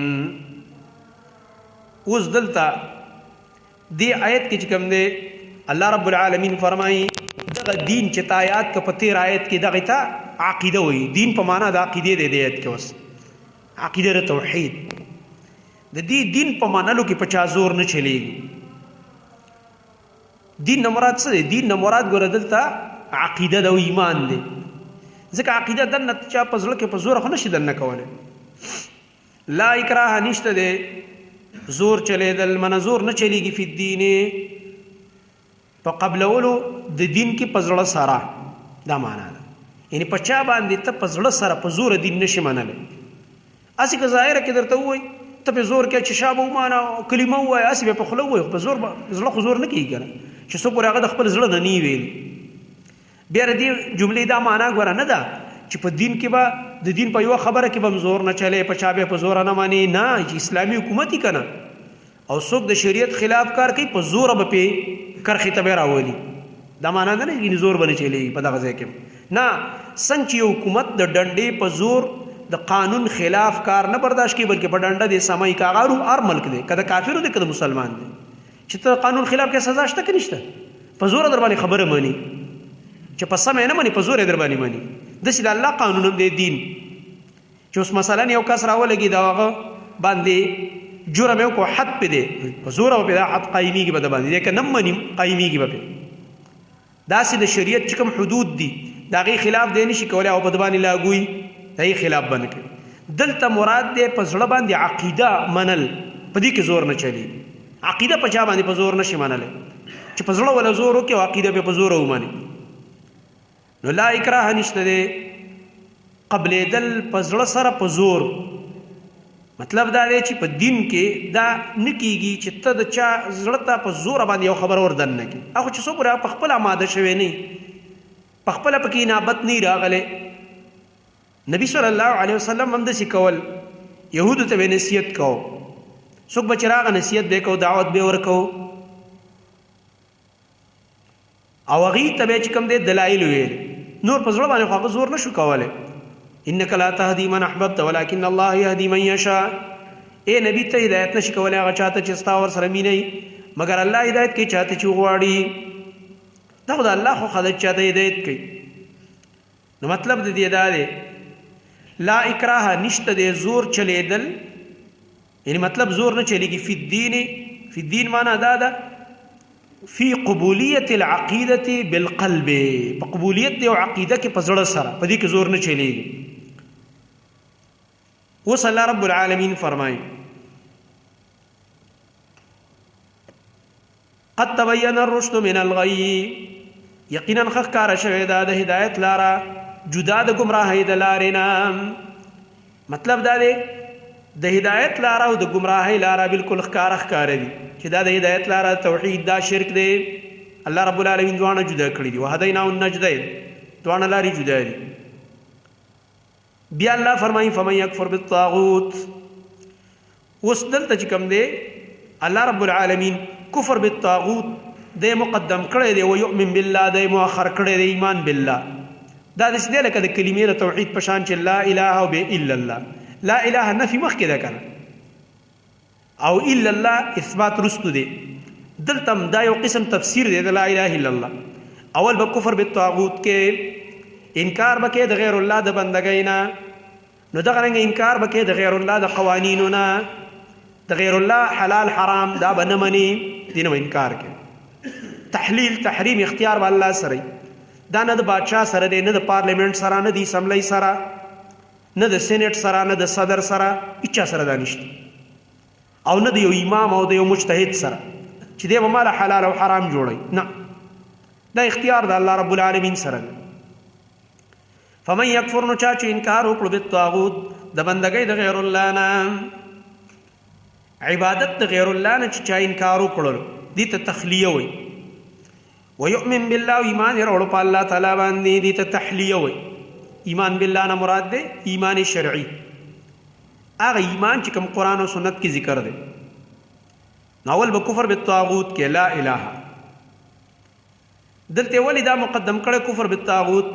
اوس دلته دې آیت کې چې کوم دی، الله رب العالمین فرمایي دغه دین چې تا یاد که په تیر آیت کې، دغه ته عقیده وایي. دین په معنا د عقیدې دی. دې آیت کې اوس عقیده د توحید، د دې دین په منلو کې په چا زور نه چلیږي. دین نه مراد څه دی؟ دین نه مراد ګوره دلته عقیده ده او ایمان دی. ځکه عقیده دننه چا په زړه کې په زور خو نشي دننه کولی. لا اکراه نشته دی زور چلیدل، منه زور نه چلیږي فی الدین، په قبلولو د دین کې په زړه سره. دا معنا ده، یعنی په چا باندې ته په زړه سره په زور دین نشي منلی. هسې که ظاهره کې درته ووایي ته په زور کې چې شابه ومانه کلمه ووایه، هسې به په خوله ووایي، خو په زور زړه خو زور نه کېږي که نه، چې څو پورې هغه د خپل زړه نه نه ویلي. بیا د دې جملې دا معنا ګوره نه ده چې په دین کې به د دین په یوه خبره کې به هم زور نه چلی، په چا به په زوره نه مني، نه، چې اسلامي حکومت یې که نه، او څوک د شریعت خلاف کار کوي په زوره به پې کرښې ته به راولي. دا معنا نه ده چې زور به نه چلېږي په دغه ځای کې، نه. څنګه چې یو حکومت د ډنډې په زور د قانون خلاف کار نه برداشت کوي، بلکې په ډنډه دې سموي، که هغه هر ملک دی، که د کافرو دی که د مسلمان دی، چې ته قانون خلاف کې سزا شته که نشته، په زوره در باندې خبره مني، چې په سمه یې نه مني په زور یې در باندې مني. داسې د الله قانون هم دی دین، چې اوس مثلا یو کس راولګي دا هغه باندې جرم یې وکړو، حد پې دی، په زوره به پې دا حد قایمیږي به د باندې دی، که نه مني قایمیږي به پې. داسې د شریعت چې کوم حدود دي د هغې خلاف دی نشي کولی او په ده باندې لاګوي، د هغې خلاف به نه کوي. دلته مراد دی په زړه باندې عقیده منل، په دې کې زور نه چلیږي. عقیده په چا باندې په زور نشي منلی، چې په زړه وله زور وکړي او عقیده به په زور ومني. نو لا اکراه نشته دی قبلېدل په زړه سره په زور، مطلب دا دی چې په دین کې دا نه کیږي چې ته د چا زړه ته په زور باندې یو خبر ور دننه کی، هغه چې څو پورې په خپل آماده شوی نه، په خپل پکې انابت نه راغله. نبی صلی الله علیه وسلم هم داسې کول، یهودو ته به نصیحت کو، څوک به چې راغی نصیحت به کو، دعوت به ورکو، او هغې ته به چې کوم دی دلایل ویل. نور په زړه باندې خو هغه زور نشو کولی. انک لا تهدی من احببت ولكن الله يهدي من يشاء. اے نبی ته هدایت نشي کولی هغه چاته چې ستا ور سره مینه وي، مګر الله هدایت کوي چاته چې وغواړي. دا خو د الله خوښه ده چې چاته هدایت کوي. نو مطلب د دې دا دی لا اکراه نشته دی زور چلیدل، یعنی مطلب زور نه چلیږي. فی الدین، فی الدین معنا دا ده فی قبولیت العقیدة بالقلب، په قبولیت دی او عقیده کې په زړه سره، په دې کې زور نه چلیږي. اوس الله رب العالمین فرمایي قد تبین الرشد من الغی، یقینا ښکاره شوې ده د هدایت لاره جدا د ګمراهۍ د لارې نه. مطلب دا دی د هدایت لاره او د ګمراهۍ لاره بالکل ښکاره ښکاره دي چې دا د هدایت لاره توحید، دا شرک دی. الله رب العالمین دواړه جدا کړي دي، وهدینا النجدین، دواړه لارې جدا دي. بیا الله فرمایي فمن یکفر بالطاغوت. اوس دلته چې کوم دی الله رب العالمین کفر بالطاغوت دی مقدم کړی دی، او یؤمن بالله دی مؤخر کړی دی، ایمان بالله. دا داسې دی لکه د کلمې د توحید په شان چې لا اله او به الا الله. لا اله نفي مخکې ده کنه، او الا الله اثبات رستو دی. دلته هم دا یو قسم تفسیر دی د لا اله الا الله. اول به کفر بالطاغوت کې انکار به کې د غیر الله د بندګۍ نه، نو دغه رنګ انکار به کې د غیر الله د قوانینو نه، د غیر الله حلال حرام دا به نه مني، دین به انکار کوي. تحلیل تحریم اختیار به الله سره، دا نه د بادشاه سره دی، نه د پارلیمنت سره، نه د اسمبلی سره، نه د سېنیټ سره، نه د صدر سره، هیچا سره دا نشته، او نه د یو امام او د یو مجتهد سره چې دی به مال حلال او حرام جوړوي. نه، دا اختیار د الله رب العالمین سره دی. فمن یکفر، نو چا چې انکار وکړو بالطاغوت د بندګۍ د غیر الله نه، عبادت د غیر الله نه چې چا انکار وکړل، دې ته تخلیه وایي. ويؤمن بالله، ایمان یې راوړو په الله تعالی باندې، دې ته تحلیه وایي. ایمان بالله نه مراد دی ایمان شرعي، هغه ایمان چې کوم قرآن او سنت کې ذکر دی. نو اول به کفر بالطاغوت کې لا اله، دلته ولې دا مقدم کړی کفر بالطاغوت؟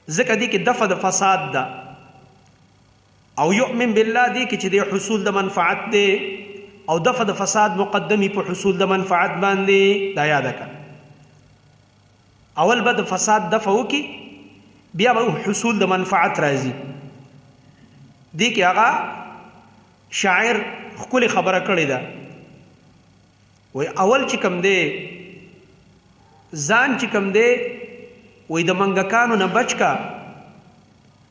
ځکه دې کې دفع د فساد ده، او یؤمن بالله دې کې چې د حصول د منفعت دی، او دفع د فساد مقدمی په حصول د منفعت باندې. دا یاد کړه، اول به د فساد دفع وکي، بیا به حصول د منفعت راځي. دې کې هغه شاعر ښکلې خبره کړې ده، وایي اول چې کوم دی ځان چې کوم دی وایي د منګکانو نه بچ کا،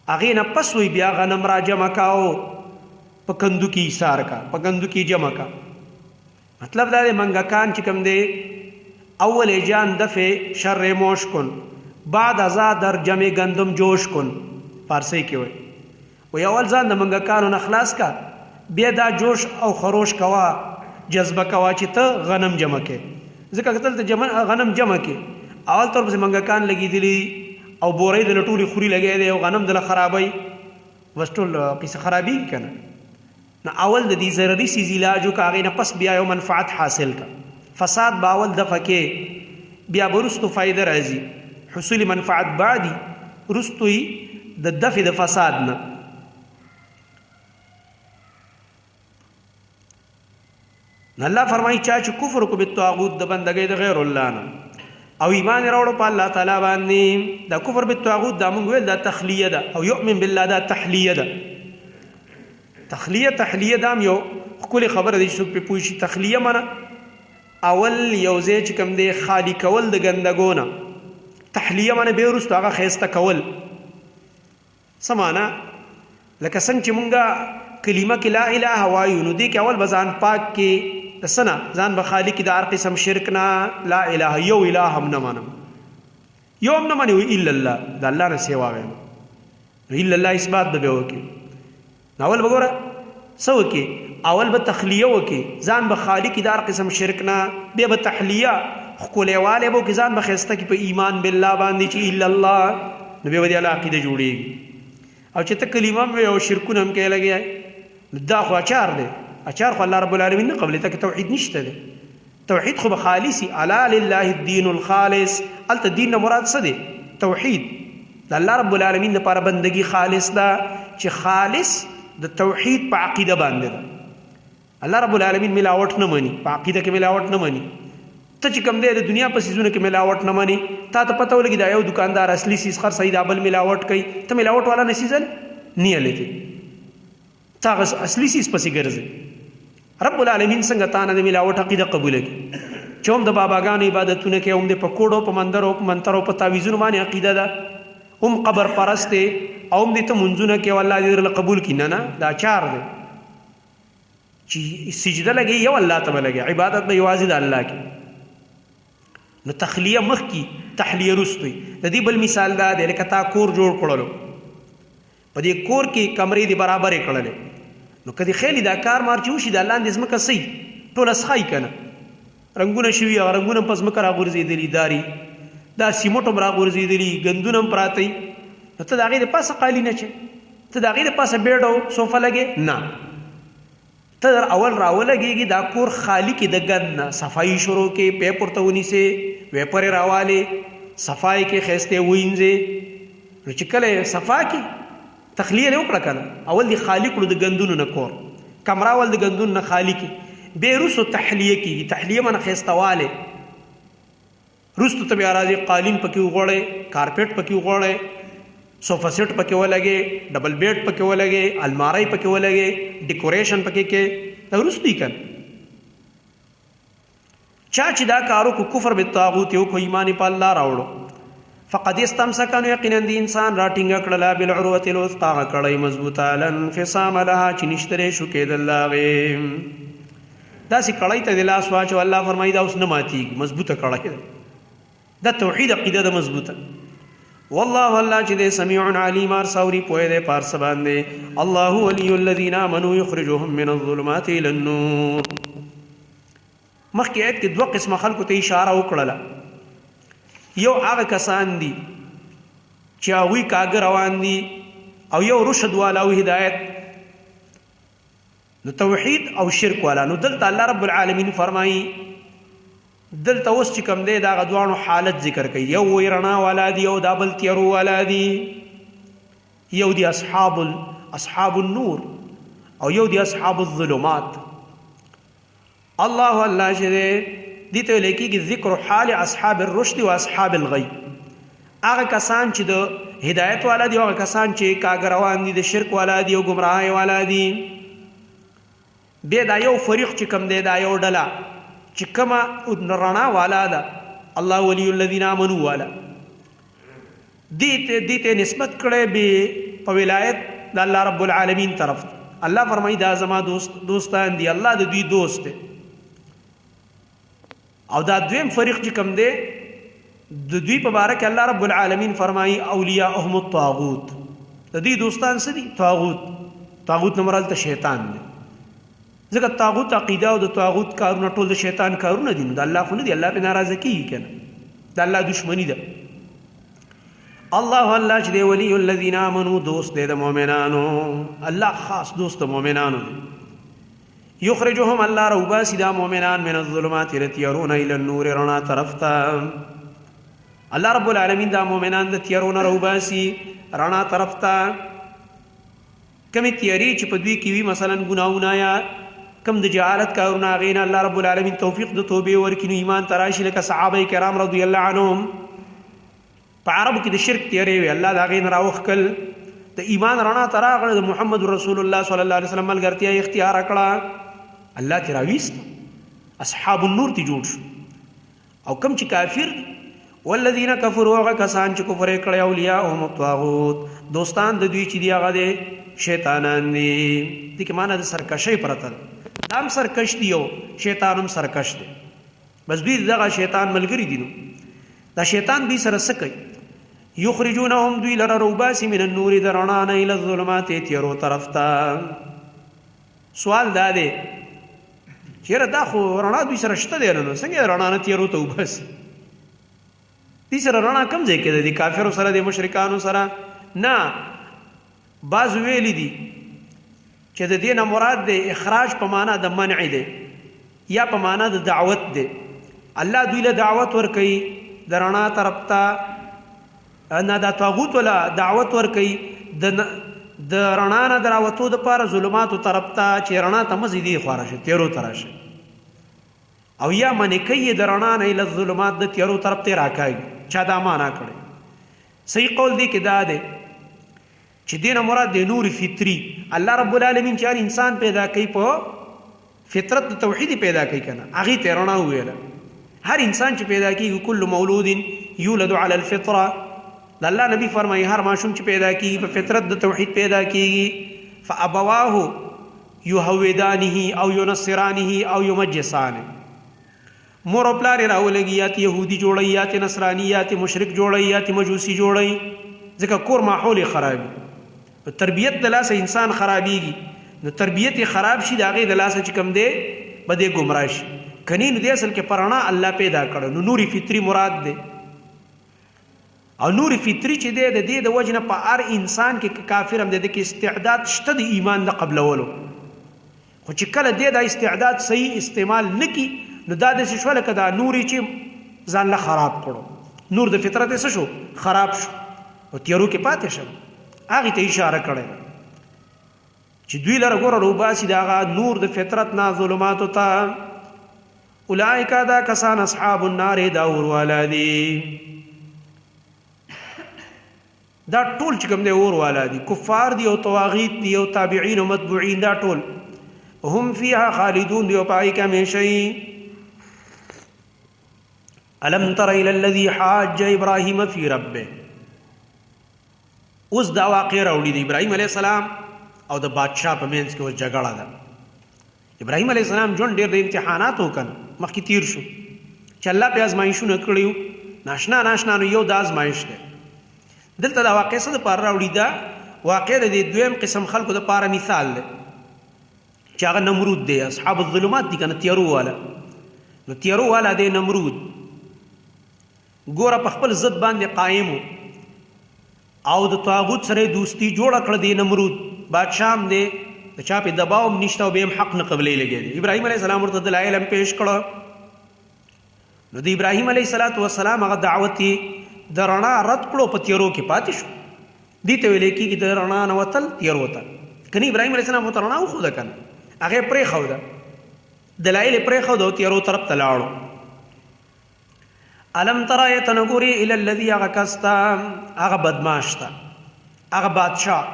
هغې نه پس وایي بیا غنم را جمع کا او په کندو کې ایسار کا، په کندو کې جمع کا. مطلب دا دی منګکان چې کوم دی اول جان دفع شر موش کن بعد ازا در جمع گندم جوش کن، فارسی کې وایي وایي اول ځان د منګکانو نه خلاص کا، بیا دا جوش او خروش کوا، جذبه کوا چې ته غنم جمع کې. ځکه که دلته غنم جمع کې اول تر پسې منګکان لګېدلي او بورۍ د ټولې خوري لګې دی او غنم دله خرابوي، بس ټول قصه خرابېږي که نه. نو اول د دې ضرري څیز علاج وکړه، هغې نه پس بیا یو منفعت حاصل کړه. فساد به اول دفع کې، بیا به وروستو فایده راځي، حصول منفعت بعدي وروستو یې د دفع د فساد نه. نو الله فرمایي چا چې کفر وکړو بالطاغوت د بندګۍ د غیر الله نه، او ایمان راوړو په الله تعالی باندې، دا کفر بالطاغوت دا مونږ ویل دا تخلیه ده، او یؤمن بالله دا تحلیه ده. تخلیه تحلیه دا هم یو ښکلې خبره ده چې څوک پرې پوه شي. تخلیه معنی اول یو ځای چې کوم دی خالی کول د ګندګو نه، تحلیه معنی بیا وروسته هغه ښایسته کول. څه معنی؟ لکه څنګه چې مونږه کلمه کې لا اله وایو، نو دې کې اول به ځان پاک کې د څه نه، ځان به خالي کې د هر قسم شرک نه. لا اله یو اله هم نه منم، یو هم نه مني، الا الله، د الله نه سوا وایم، نو الا الله اثبات به وکړي. نو اول وګوره څه وکي، اول به تخلیه وکي، ځان به خالی کی دار قسم شرک نه، بیا به تحلیه ښکلیوالی به وکړي، ځان به ښایسته کړي په ایمان بالله باندې چې الا الله، نو بیا به دې الله عقیده جوړېږي. او چې ته کلمه هم وې او شرکونه هم کوې لګیا، نو دا خو اچار دی، اچار خو الله رب العالمین نه قبلوي، ته کې توحید نشته دی. توحید خو به خالصي، الا لله الدین الخالص، هلته دین نه مراد څه دی؟ توحید. د الله رب العالمین لپاره بندگی خالص ده، چې خالص د توحید په عقیده باندې ده. الله رب العالمین ملاوت نه مني، په عقیده کې ملاوت نه مني. ته چې کوم دی د دنیا په سیزونو کې ملاوت نه مني، تا ته پته ولګي دا یو دکاندار اصلي سیز خرڅوي، دا بل ملاوت کوي، ته ملاوت والا نه سیزل نه لته، ته هغه اصلي سیز پسې ګرځې. رب العالمین څنګه تا نه د ملاوت عقیده قبوله کړي چې هم د باباګانو عبادتونه کوي، هم د پکوړو په مندرو په منترو په تعویذونو باندې عقیده ده، هم قبر پرست دی، او هم دې ته منځونه کوي، الله دې درله قبول کړي. نه نه، دا چار دی چې سجده لګي یو الله ته به لګي، عبادت به یوازې د الله کې. نو تخلیه مخکې تحلیه وروسته. د دې بل مثال دا دی لکه تا کور جوړ کړلو، په دې کور کې کمرې دې برابرې کړلې، نو که دې خیالي دا کار مار چې وشي، دا لاندې ځمکه سي ټوله څښای که نه، رنګونه شوي، هغه رنګونه هم په ځمکه راغورځېدلي، داري دا سیمټ هم راغورځېدلي، ګندونه هم پراته وي، نو ته د هغې د پاسه قالي نه چې ته د هغې د پاسه بیډ او صوفه لګې نه، ته در اول راولګېږي دا کور خالی کې د ګند نه صفایي شروع کې، پیپ ورته ونیسې، ویپر یې راوالې، صفایي کې ښایسته وینځې. نو چې کله یې صفا کې تخلیه دې وکړه که نه، اول دې خالی کړو د ګندونو نه کور، کمره اول د ګندونو نه خالی کې، بیا وروسته تحلیه کېږي. تحلیه معنی ښایسته روستو ته بیا راځي، قالین پکې وغوړی، کارپټ پکې وغوړی، صوفه سیټ پکې ولګي، ډبل بیډ پکې ولګي، الماری پکې ولګي، ډیکوریشن پکې کې، دا وروسته یې کنه. چا چې دا کارو کو کفر بالطاغوت یو کو ایمان په الله راوړو، فقد استمسک، نو یقینا دی انسان را ټینګ کړله بالعروة الوثقا، کړی مضبوطه، لن فصام لها، چې نشتره شو کېدل لاغې. داسې کړی ته د لاس واچو، الله فرمایي دا اوس نه ماتیږي، مضبوطه کړی ده، دا توحید عقیده ده مضبوطه. والله الله چې دی سمیع علیم، هر څه اوري، پوه دی په هر څه باندې. الله ولی الذین آمنوا یخرجهم من الظلمات الی النور. مخکې آیت کې دوه قسمه خلکو ته اشاره وکړله. یو هغه کسان دي چې هغوی کاږه روان دي، او یو رشد والا او هدایت، نو توحید او شرک والا. نو دلته الله رب العالمین فرمایي دلته اوس چې کوم دی دا غدوانو حالت ذکر کوي. یو وی رڼا والا دی او دا بل تیرو والا دی، یو دی اصحاب النور او یو دی اصحاب الظلمات. الله الله چې دی دې ته ویل کېږي ذکر حال اصحاب الرشد و اصحاب الغی، هغه کسان چې د هدایت والا دي، هغه کسان چې کاږه روان دي، د شرک والا دي او ګمراهۍ والا دي. بیا دا یو فریق چې کوم دی، دا یو ډله چې کومه رڼا والا ده، الله ولی الذین آمنو والا، دې ته نسبت کړی به په ولایت د الله رب العالمین طرف ته. الله فرمایي دا زما دوستان دي، الله د دوی دوست دی. او دا دویم فریق چې کوم دی، د دوی په باره کې الله رب العالمین فرمایي اولیاءهم الطاغوت، د دوی دوستان څه دي؟ طاغوت. طاغوت نه مراد ته شیطان دی، ځکه طاغوت عقیده او د طاغوت کارونه ټول د شیطان کارونه دي، نو د الله خو نه دي، الله پرې ناراضه کېږي که نه، د الله دښمني ده. الله الله چې دی ولی الذین آمنو، دوست دی د مؤمنانو، الله خاص دوست د مؤمنانو دی. یخرجهم، الله راوباسي دا مؤمنان من الظلمات الى تیارو نه الی النور، رڼا طرف ته. الله رب العالمین دا مؤمنان د تیارو نه راوباسي رڼا طرف ته. کومې تیارې چې په دوی کې وي، مثلا ګناهونه یا کم د جهالت کارونه، هغې نه الله رب العالمین توفیق د توبې ورکړي، نو ایمان ته راشي. لکه صحابه کرام رضی الله عنهم په عربو کې د شرک تیارې وي، الله د هغې نه راوښکل، د ایمان رڼا ته راغله، د محمد رسول الله صلی الله علیه وسلم ملګرتیا یې اختیار کړه، الله ترې راویست، اصحاب النور تی جوړ شو. او کم چې کافر دي، والذین کفروا، هغه کسان چې کفر یې کړی، اولیاءهم الطاغوت، دوستان د دوی چې دي هغه دی شیطانان دي. دې کې معنی د سرکشۍ پرته ده، دا هم سرکش دی او شیطان هم سرکش دی، بس دوی دغه شیطان ملګري دي. نو دا شیطان دوی سره څه کوي؟ یخرجونهم دوی لره روباسي من النور د رڼا نه الی الظلمات تیرو طرف ته. سوال دا دی چیرې دا خو رڼا دوی سره شته دی، نو څنګه رڼا نه تیرو ته وباسي؟ دې سره رڼا کم ځای کې ده؟ د کافرو سره، د مشرکانو سره نه. بعض ویل دي چې د دې نه مراد د اخراج په معنا د منع دی یا په معنا د دعوت دی. الله دوی له دعوت ورکي د رڼا طرف ته، نه د طاغوت ولا دعوت ورکي د د رڼا نه دراوتو د پاره ظلماتو طرف ته، چې رڼا ته مزي دی خواره شي، تیرو تراشه، او یا منې کوي د رڼا نه اله الظلمات د تیارو طرف ته راکاږي. چا دا معنا کړی. صحیح قول دی کې دا دی چې دینه مراد د نور فطری. الله رب العالمین چې هر انسان پیدا کوي په فطرت د توحید پیدا کوي کنه، هغه ته رڼا ویله. هر انسان چې پیدا کیږي، کل مولود یولد علی الفطره، د الله نبی فرمایي هر ماشوم چې پیدا کیږي په فطرت د توحید پیدا کیږي. فابواه يهودانه او ينصرانه او يمجسانه، مور او پلار یې راولږي، یا ته يهودي جوړوي، یا ته نصراني، یا ته مشرک جوړوي، یا ته مجوسي جوړوي، ځکه کور ماحول یې خرابي. نو تربیت د لاسه انسان خرابېږي، نو تربیت یې خراب شي د هغې د لاسه چې کوم دی به دی ګمراه شي. کني نو دی اصل کې په رڼا الله پیدا کړی، نو نور فطري مراد دی. او نور فطری چې دی د دې د وجې نه په هر انسان کې که کافر هم دی د کې استعداد شته د ایمان د قبلولو، خو چې کله دی دا استعداد صحیح استعمال نه کړي نو دا داسې شوه لکه دا نور یې چې ځان له خراب کړو، نور د فطرت یې څه شو؟ خراب شو او تیارو کې پاتې شو. هغې ته اشاره کړې ده چې دوی لره ګوره روباسي د هغه نور د فطرت نه ظلماتو ته. اولئک دا کسان اصحاب النار دا اور والا دي. دا ټول چې کوم دی اور والا دي، کفار دي او طواغیت دي او تابعین او متبوعین، دا ټول هم فیها خالدون دی او پای کې همیشه. الم تر الى الذي حاج ابراهيم في ربه. اوس دا واقع راوړي دی ابراهيم عليه السلام او د بادشاه په منځ کې اوس جګړه ده. ابراهيم عليه السلام ژوند ډېر د امتحاناتو وکړ، مخکې تیر شو چې الله په ازمایښونه کړیو، ناشنا ناشنا. نو یو د ازمایښ دی دلته دا واقع څه د پاره راوړي؟ دا واقع د دې دویم قسم خلکو د پاره مثال دی چې هغه نمرود دی، اصحاب الظلمات دي کنه، تیارو والا. نو تیارو والا دی نمرود، ګوره په خپل ضد باندې قائم او د طاغوت سره دوستی جوړه کړه. دی نمرود بادشاه هم دی، د چا په دباو هم نشته او به هم حق نه قبلې لګي دی. ابراهیم علیه السلام ورته دلایل هم پیش کړه، نو د ابراهیم علیه السلام هغه دعوت د رڼا رد کړو، په تیرو کې پاتې شو. دې ته ویل کېږي د رڼا نه وتل تیرو ته. کني ابراهیم علیه السلام ورته رڼا وښوده کنه، هغه پرې ښوده، دلایل یې پرې ښوده او تیرو طرف ته لاړو. الم تر یتنګوري ال الذي هغه کستا، هغه بدمعاش ته، هغه بادشاه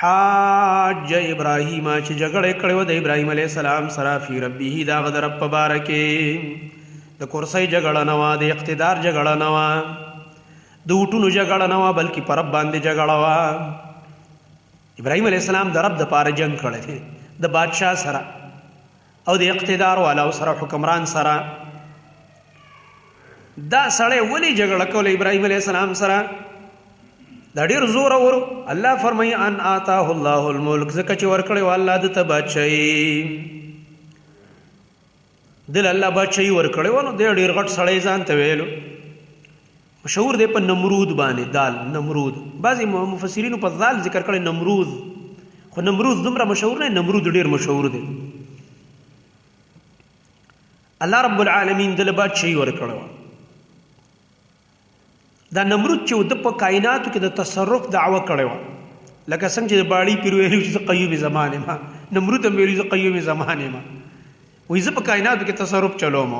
حاج ابراهیم چې جګړه کړې و د ابراهیم علی السلام سره، فی ربه دا غدر په بار کې. د کرسۍ جګړه نه وه، د اقتدار جګړه نه وه، د وټونو جګړه نه وه، بلکې پر رب باندې جګړه وه. ابراهیم علی السلام د رب د پاره جنگ کړی دی د بادشاه سره او د اقتدار والا سره، حکمران سره. دا سړی ولی جګړه کوله ابراهیم علی السلام سره؟ دا ډیر زور ور. الله فرمایي ان آتاه الله الملک، ځکه چې ورکړی و الله د ته بادشاہي، دل الله بادشاہي ورکړی و، نو دی ډیر غټ سړی ځان ته ویلو. مشهور دی په نمرود باندې دال نمرود، بعضی مفسرینو په ذال ذکر کړی نمرود، خو نمرود دومره مشهور نه، نمرود ډیر مشهور دی. الله رب العالمین دل بادشاہي ورکړی. دا نمرود چې د په کائناتو کې د تصرف دعوه کړې و، لکه څنګه چې د باړی پیر ویلو چې قیوم زمانه ما، نمرود هم ویلو چې قیوم زمانه ما، وایي زه په کائناتو کې تصرف چلوم،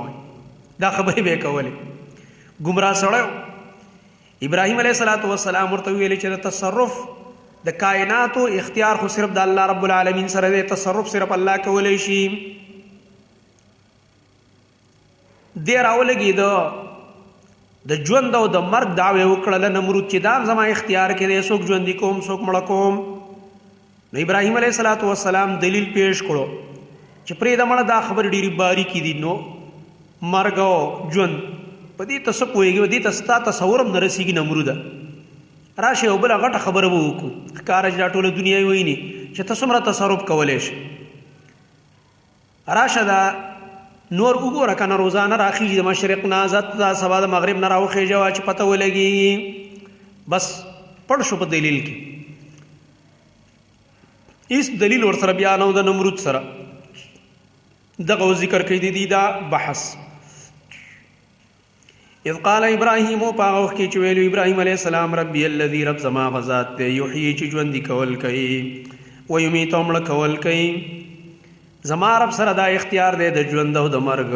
دا خبرې به کولې. ګمراه سړی. ابراهیم علیه الصلاۃ والسلام ورته ویل چې د تصرف د کائناتو اختیار خو صرف د الله رب العالمین سره دی، تصرف صرف الله کولی شي. دی راولګېده د ژوند او د مرګ دعوی وکړله نمرود چې دا زما اختیار کې دی، څوک ژوندي کوم څوک مړه کوم. نو ابراهیم علیه الصلاۃ والسلام دلیل پیش کړو چې پرې د مړه دا خبرې ډېرې باریکې دي، نو مرګ او ژوند په دې ته څه پوهېږي، دې ته ستا تصور هم نه رسېږي نمروده. راشه یو بله غټه خبره به وکړو، ښکاره چې دا ټوله دنیا یې ویني چې ته څومره تصرف کولی شې. راشه دا نور وګوره که نه، روزانه راخیږي د مشرق نه، ځه دا سبا د مغرب نه راوخیژوه چې پته ولګېږي. بس پړ شو په دلیل کې، هیڅ دلیل ورسره بیا نه د نمرود سره. دغه ذکر کوي دی دا بحث. اذ قال ابراهيم، په هغه وخت کې چې ویلو ابراهيم عليه السلام، ربي الذي، رب زما غزاد ته، یحیی، چې ژوند کول کوي، ويميت، مړ کول کوي، زما رب سره دا اختیار دی د ژوند او د مرګ.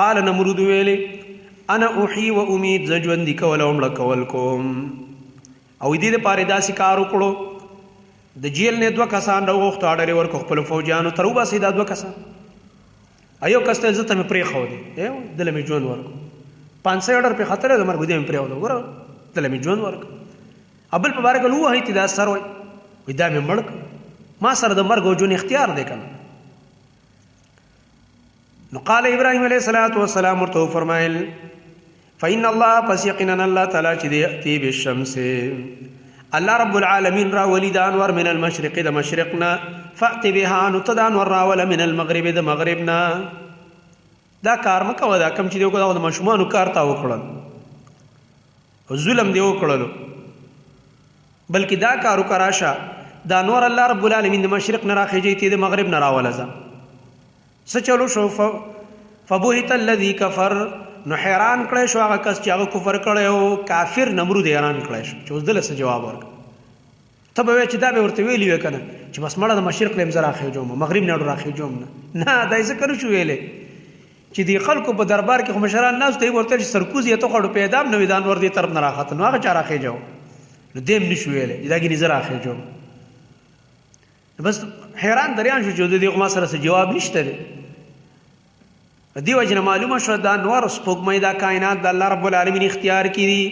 قال نمرود ویلې، انا احيي و اميت، ز ژوند کول او مړ کول کوم. او دې لپاره داسې کار وکړو، د جیل نه دوه کسان راوغوښتو، اډر یې ورکړو خپلو فوجیانو ته، وباسئ دا دوه کسان. ایو کس ته زه ته مې پرېښودې، دله مې ژوند ورکړو، پانسۍ اډر پې ختلی د مرګ، دې مې پرېښودو، ګوره دله مې ژوند ورکړو. ابل په باره کې ووهئ چې دا سر وای، وایي دا مې مړ کړ، ما سره د مرګ او ژوند اختیار دی که نه. نو قال ابراهيم عليه الصلاه والسلام ورته فرمایل، فإن الله، پس یقینا الله تعالی چې دی، یأتی بالشمس، الله رب العالمین را ولي د انور، من المشرق، د مشرق نه، فأت بها، نو ته د انور راوله، من المغرب، د مغرب نه. دا کار مکوه، دا کم چې دی وکړه د ماشومانو کار تا وکړل، ظلم دی وکړلو، بلکې دا کار وکړه، دا نور الله رب العالمین د مشرق نه راخېږي، ته د مغرب نه راوله. ځه څه چلو شو؟ فبهت الذي كفر، نو حیران کړی شو هغه کس چې هغه کفر کړی او کافر نمرود حیران کړی شو چې اوس دله څه جواب ورکړ. ته به چې دا به ورته ویلی وی کنه چې بس مړه د مشرق لم زرا خېجوم، مغرب نه راخېجوم، نه نه، دا یې ذکر شو ویلې چې دی خلکو په دربار کې مشران ناس ته ورته چې سرکوز یې ته خړو پیدا نه ویدان ور دي طرف نه راخته، نو هغه چا راخېجو؟ نو دیم نشو ویلې دا کې نظر راخېجوم. بس حیران دریان شو چې د دې ما سره څه جواب نشته دی. دی وجه معلومه شو دا نور سپوږمۍ دا کائنات د الله رب العالمین اختیار کې دي.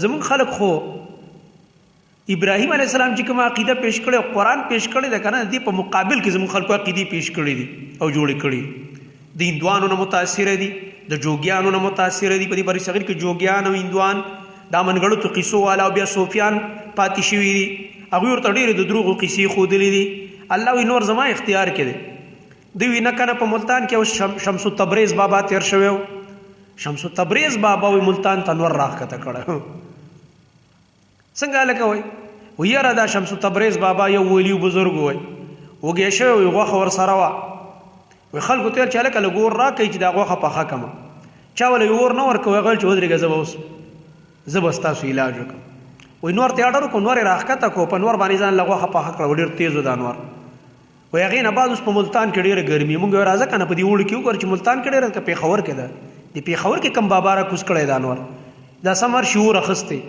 زمون خلک خو ابراهیم علی السلام چې کوم عقیده پیش کړي، قرآن پیش کړي دا کنه، دی په مقابل کې زمون خلکو عقیده پیش کړي دي او جوړ کړي د هندوانو نه متاثر دي، د جوګیانو نه متاثر دي. په دې بری صغیر کې جوګیان او هندوان دا منګړو تو قصو والا او بیا صوفیان پاتې شوي دي، هغه ورته ډېر د دروغو قصې خودلې دي. الله وی نور زما اختیار کې دی. دوی نه کنه، په ملتان کې شمس التبریز بابا تیر شوی، شمس التبریز بابا وی ملتان ته نور راخته کړه. څنګه لکه وای ویره دا شمس التبریز بابا یو ولی بزرګ وای، وګی شوی وی، غوخه ور سره وا، وی خلکو ته چې لکه لګور را کوي چې دا غوخه پخه کما، چا ول ور نه ور کوي، غل چې ودرېږه، زه به اوس زه به ستاسو علاج وکم. وای نور ته اډر کو، نور راخته کو، په نور باندې ځان لغوخه پخه کړه، ډیر تیز دا نور. وای هغې نه بعد اوس په ملتان کې ډېره ګرمي، مونږ راځه که نه په دې اوړي کې وګوره چې ملتان کې ډېره که پېښور کې ده، د پېښور کې کم بابا را کوز کړی دا نور، دا سمر شعور اخیستی،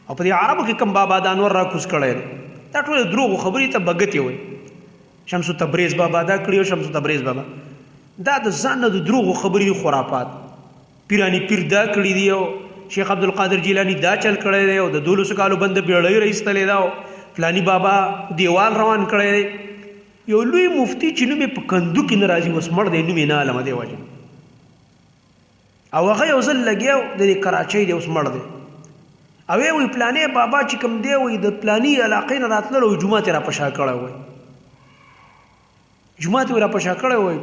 او په دې عربو کې کم بابا دا نور را کوز کړی دی. دا ټول دروغو خبرې ته بګتې وای، شمس تبریز بابا دا کړی او شمس تبریز بابا دا د ځان نه د دروغو خبرې، خرافات. پیرانی پیر دا کړی دی او شیخ عبد القادر جیلانی دا چل کړی دی او د دولسو کالو بند بیړۍ راایستلې ده او فلانی بابا دیوال روان کړی دی. یو لوی مفتی چې نوم یې په کندو کې نه راځي، اوس مړ دی، نوم یې نه علمه دی وجه، او هغه یو ځل لګیا د دې کراچۍ دی، اوس مړ دی، او وی وی پلانې بابا چې کوم دی وی د پلانی علاقې نه راتلل او جومات را پشا کړی وای، جومات را پشا کړی وای،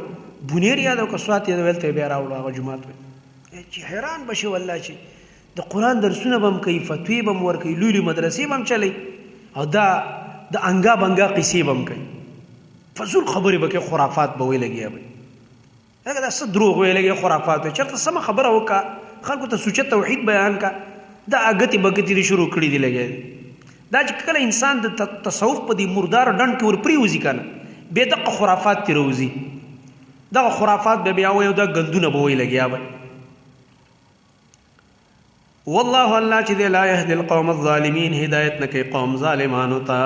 بونیر یاد او کسوات یې ویل ته بیا راوړو هغه جومات وای. چې حیران بشي والله چې د قرآن درسونه بم کوي، فتوی بم ورکوي، لوی لوی مدرسې بم چلی او دا د انګا بنګا قصې بم کوي، فضول خبرې به کوي، خرافات به وی لګیا وي، هغه دا څه دروغ وی لګیا، خرافات وي. چېرته سمه خبره وکړه، خلکو ته سوچه توحید بیان کا، دا اګتې بګتې دې شروع کړي دي لګیا دي. دا چې کله انسان د تصوف په دې مردار ډنډ کې ورپرېوځي که نه، بیا دغه خرافات ترې راوځي، دغه خرافات به بیا وایي او دا ګندونه به وایي لګیا وي. والله الله چې دی لا يهدي القوم الظالمين، هدایت نه کوي قوم ظالمانو ته.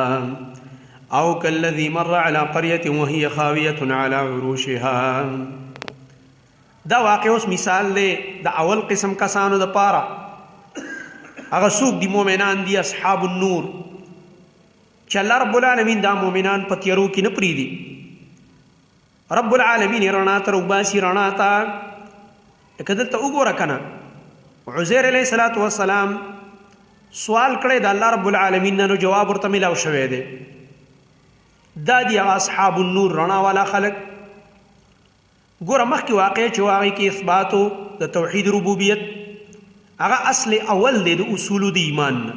او كالذي مر على قرية وهي خاوية على عروشها. دا واقع اوس مثال دی د اول قسم کسانو د پاره، هغه څوک دي؟ مؤمنان دي، اصحاب النور، چې الله رب العالمین دا مؤمنان په تیارو کې نه پریدي، رب العالمین رڼا ته راوباسي، رڼا ته. لکه دلته وګوره که نه، عزیر علیه الصلاة والسلام سوال کړی د الله رب العالمین نه، نو جواب ورته ملاو شوی دی. دا دی هغه اصحاب النور، رڼا والا خلک. ګوره مخکې واقع چې واغې کې اثبات د توحید ربوبیت هغه اصل اول دی د اصول د ایمان نه.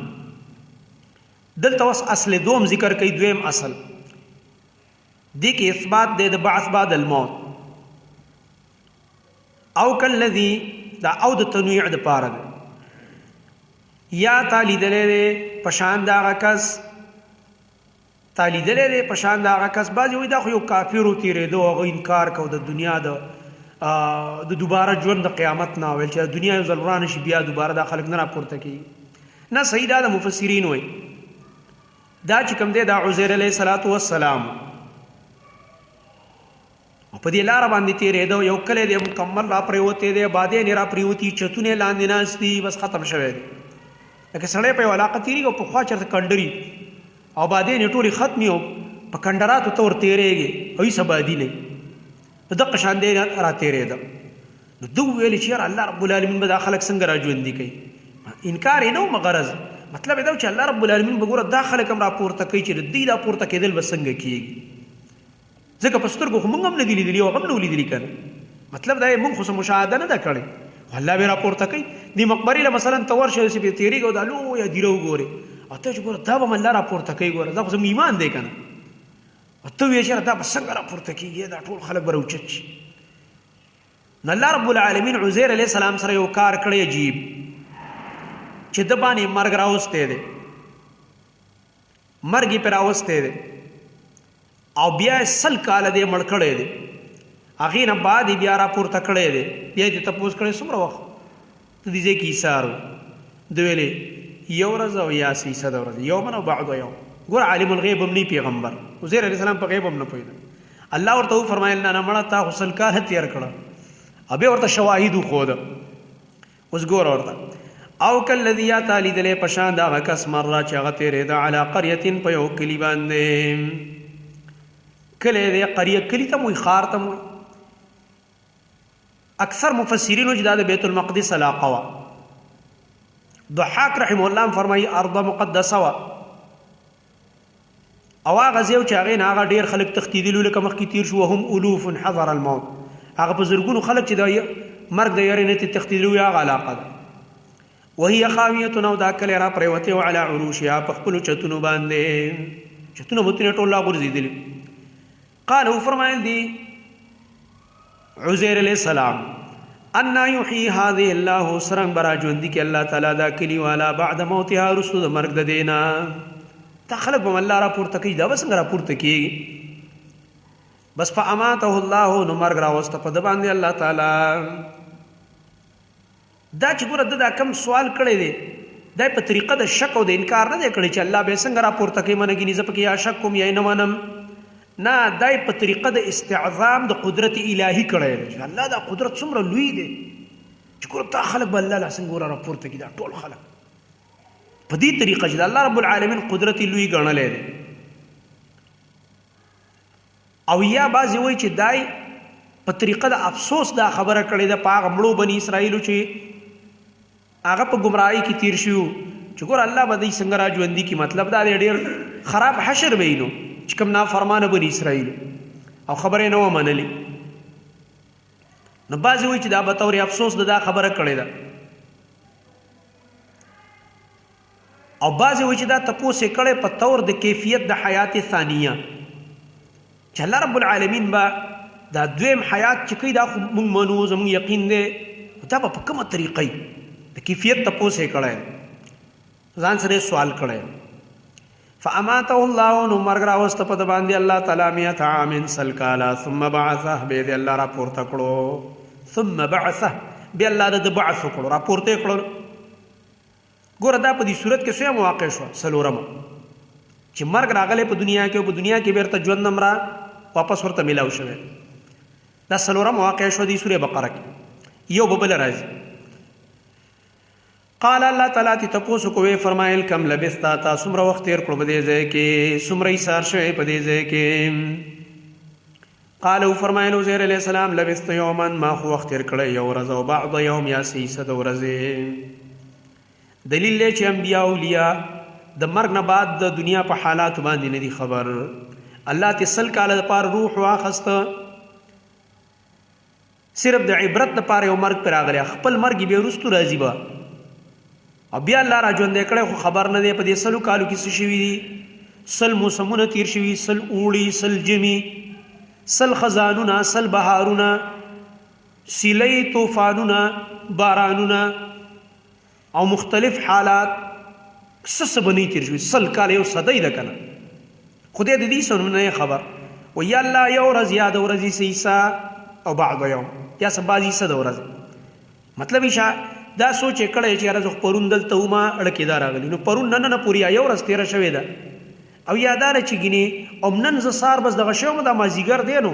دلته اوس اصل دوم ذکر کوي، دویم اصل دې کې اثبات دی د بعث بعد الموت. او کلذي دا او د تنویع د پاره دی، یا تا لیدلې دی پشان دا کس، تا لیدلې دی پشان دا کس. بعضی وای دا خو یو کافرو تیرېدو، هغه انکار کو د دنیا د د دوباره ژوند د قیامت نه، ویل چې دنیا یو ځل ورانه شي بیا دوباره دا خلک نه راپورته کی. نه صحیح دا د مفسرین وای دا چې کوم دی دا عزیر علیه الصلاۃ والسلام په دې لار باندې تیرېدو، یو کلی دی مکمل را پریوتی دی، بادې نه را پریوتی، چتونه لاندې ناست دي، بس ختم شوی دی. لکه سړی په یو علاقه تیریږي او پخوا چېرته کنډري او بادې نه ټولې ختمي او په کنډراتو ته ور تېرېږي او هېڅ آبادي نه، نو دقه شان دی را تېرېده. نو ده وویل چې یاره الله رب العالمین به دا خلک څنګه را ژوندي کوي؟ انکار یې نه و، غرض مطلب یې دا و چې الله رب العالمین به ګوره دا خلک هم راپورته کوي، چې د دوی دا پورته کېدل به څنګه کېږي؟ ځکه په سترګو خو موږ هم نه دي لیدلي او هغه هم نه لیدلي که نه. مطلب دا یې موږ خو څه مشاهده نه ده کړې، خو الله به راپورته کوي. دې مقبرې له مثلا ته ورشې داسې پرې تېرېږي او دا لویه دیره وګورې او ته چې ګوره دا به هم الله راپورته کوي، ګوره دا خو زموږ ایمان دی که نه. او ته وایې چې دا به څنګه راپورته کېږي، دا ټول خلک به راوچت شي. نو الله رب العالمین عزیر علیه السلام سره یو کار کړی عجیب، چې د باندې مرګ راوستی دی، مرګ یې پرې راوستی دی او بیا یې 100 کاله دی مړ کړی دی، هغې نه بعد یې بیا راپورته کړی دی. بیا یې تپوس کړی څومره وخت ته دې ځای کې ایسار و؟ ده ویلې یو ورځ او یا څه حصه د ورځې، یوما او بعض یوم. ګوره عالم الغیب هم نه پیغمبر عزیر علیه السلام په غیب هم نه پوهېده. الله ورته وفرمایل نه نه مړه تا خو 100 کاله تېر کړه، او بیا ورته شواهد وښوده. اوس ګوره ورته او کلذي یا تا لیدلې په شان د هغه کس مره چې هغه تېرېده علی قریة په یو کلي باندې. کلی دی، قریه کلي ته هم وایي، ښار ته هم وایي. اکثر مفسرین چې دا د بیت المقدس علاقه وه. ضحاک رحمه الله هم فرمایي ارض مقدسه وه، او هغه ځای چې هغې نه هغه ډېر خلک تښتېدلي لکه مخکې تېر شو، وهم الوف حذر الموت، هغه په زرګونو خلک چې د مرګ د یارې نه تښتېدلي وي هغه علاقه ده. وهي خاویة او دا کلی را پرېوتی او علی عروشها په خپلو چتونو باندې، چتونه متونه ټول را غورځېدلي. قال وفرمایل دي عزیر علیہ السلام ان یحیی هذه الله سرنګ برا ژوندي کې الله تعالی دا کلی والا بعد موتها رسو د مرګ د دینا. دا خلک به الله را پورته کوي، دا به څنګه را پورته کیږي؟ بس فاماته الله نو مرګ راوسته په د باندې الله تعالی. دا چې ګوره ده دا کم سوال کړی دی، دا په طریقه د شک او د انکار نه دی کړی چې الله به څنګه را پورته کوي، منه ګینې زه پکې یا شک کوم یا یې نه منم. نه، دا په طریقه د استعظام د قدرت الهي کړی دی چې الله دا قدرت څومره لوی دی چې ګوره دا خلک به الله له څنګه ګوره را پورته کړي، دا ټول خلک په دې طریقه چې د الله رب العالمین قدرت لوی ګڼلی دی. او یا بعضې وایي چې دای په طریقه د افسوس دا خبره کړې ده په هغه مړو بني اسرائیلو چې هغه په ګمراهۍ کې تیر شوي چې ګوره الله به دوی څنګه را ژوندي کړي. مطلب دا دی ډېر خراب حشر به یې نو چې کوم نافرمانه بني اسرائیل او خبره یې نه وه منلې. نو بعضې وایي چې دا به طور افسوس د دا خبره کړې ده، او بعضې وایي چې دا تپوس یې کړی په طور د کیفیت د حیات ثانیه چې الله رب العالمین به دا دویم حیات چې کوي دا خو موږ منو، زموږ یقین دی، دا به په کومه طریقه وي، د کیفیت تپوس یې کړی، ځان سره سوال کړی. فاماته الله نو مرګ راوسته په د باندې الله تعالی مئة عام 100 کاله، ثم بعثه بیا دې الله راپورته کړو، ثم بعثه بیا الله د بعث وکړو، راپورته یې کړو. ګوره دا په دې صورت کې څویمه واقع شوه؟ څلورمه، چې مرګ راغلی په دنیا کې او په دنیا کې بیرته ژوند هم را واپس ورته میلاو شوی. دا څلورمه واقع شوه دې سورې بقره کې، یو به بله راځي. قال الله تعالی تی تپوس کوي فرمایل کم لبستا تا څومره وخت تیر کړو په دې ځای کې، څومره ایثار شوی په دې ځای کې. قال فرمایل عزیر علیہ السلام لبست یوما، ما خو وخت تیر کړی یو ورځ او بعض یوم یا څه حصه د ورځې. دلیل دی چې انبیا اولیاء د مرګ نه بعد د دنیا په حالاتو باندې نه دي خبر. الله ته 100 کاله لپاره روح واخسته، صرف د عبرت لپاره یو مرګ پر راغلی، خپل مرګ به وروسته راځي به، او بیا الله را ژوندی کړی خو خبر نه دی په دې 100 کالو کې څه شوي دي. 100 موسمونه تیر شوي، 100 اوړي، 100 ژمي، 100 خزانونه، 100 بهارونه، سیلۍ، طوفانونه، بارانونه او مختلف حالات، څه څه به نه تیر شوي. 100 کاله یو صدۍ ده که نه، خدای د دې څه نه خبر. و یا الله یو ورځ یا د ورځې څه حصه او بعض یوم یا څه بعضې حصه د ورځې، مطلب یې دا سوچ یې کړی چې یاره زه خو پرون دلته وم، اړکې دا راغلي، نو پرون نن نه پورې یو ورځ تېره شوې ده، او یا دا ده چې ګینې هم نن زه سهار بس دغه شوی وم، دا مازدیګر دی، نو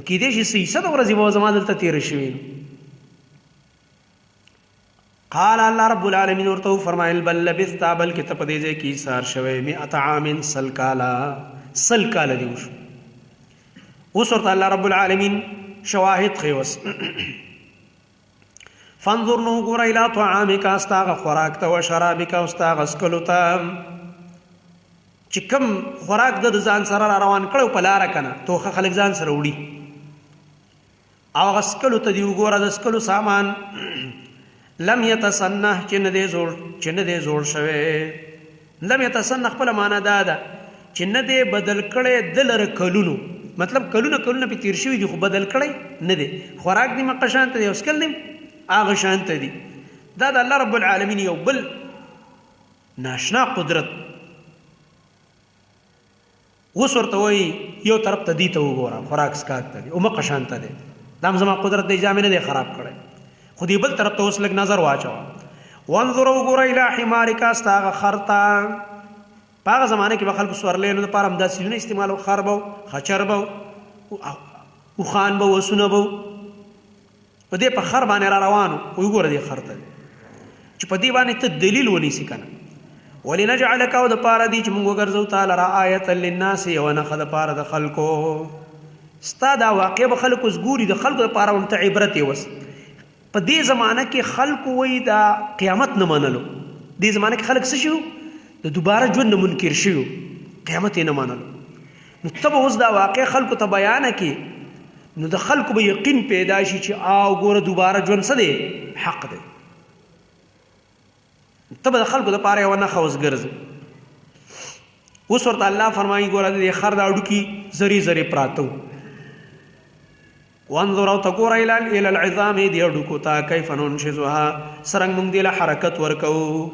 کېدای شي څه حصه د ورځې به زما دلته تېره شوې. قال الله رب العالمین ورته وفرمایل بل لبثت، بلکې ته په دې ځای کې ایسار شوی 100 عام، 100 کاله، 100 کاله دې وشو. اوس ورته الله رب العالمین شواهد ښیي. اوس فانظر نو ګوره الی طعامک، ستا هغه خوراک ته، وشرابک، او ستا هغه څښلو ته، چې کوم خوراک د ځان سره را روان کړی په لاره که نه، توښه خلک ځان سره وړي، او هغه څښلو ته دې وګوره، د څښلو سامان لم یتسنه، چې نه دی زوړ، چې نه دی زوړ شوی. لم یتسنه خپله معنا دا ده چې نه دی بدل کړی د لره کلونو، مطلب کلونه کلونه پې تېر شوي دي خو بدل کړی نه دی. خوراک دې مقه شان ته دی او څښل دې هغه شان ته دي. دا د الله رب العالمین یو بل ناشنا قدرت. اوس ورته وایي یو طرف ته دې ته وګوره، خوراک څښاک ته دی او مقه شان ته دی، دا هم زما قدرت دی، جامې نه دی خراب کړی، خو دې بل طرف ته اوس لږ نظر واچوه. وانظر وګوره الی حمارک، ستا هغه خر ته. په هغه زمانه کې به خلکو سورلیانو لپاره هم داسې څیزونه استعمالو، خر به و، خچر به و، اوښان به و، اسونه به و. په دې په خر باندې را روانو، وګوره دې خر ته چې په دې باندې ته دلیل ونیسې که نه. ولنجعلک، او دپاره دي چې موږ وګرځو تا لره آیة للناس، یوه نښه دپاره د خلکو. ستا دا واقع به خلک اوس ګوري، د خلکو دپاره هم ته عبرت یې. اوس په دې زمانه کې خلکو وایي دا قیامت نه منلو، دې زمانه کې خلک څه شوي، د دوباره ژوند نه منکر شوي، قیامت یې نه منلو. نو ته به اوس دا واقع خلکو ته بیانه کړې، نو د خلکو به یقین پیدا شي چې آو ګوره دوباره ژوند څه دی، حق دی. ته به د خلکو دپاره یوه نښه اوس ګرځې. اوس ورته الله فرمایي ګوره د دې خر د هډوکي ذرې ذرې پراته وو. وانظر او ته ګوره الی العظام، دې هډوکو ته، کیف ننشزها، څرنګه موږ دې له حرکت ورکوو.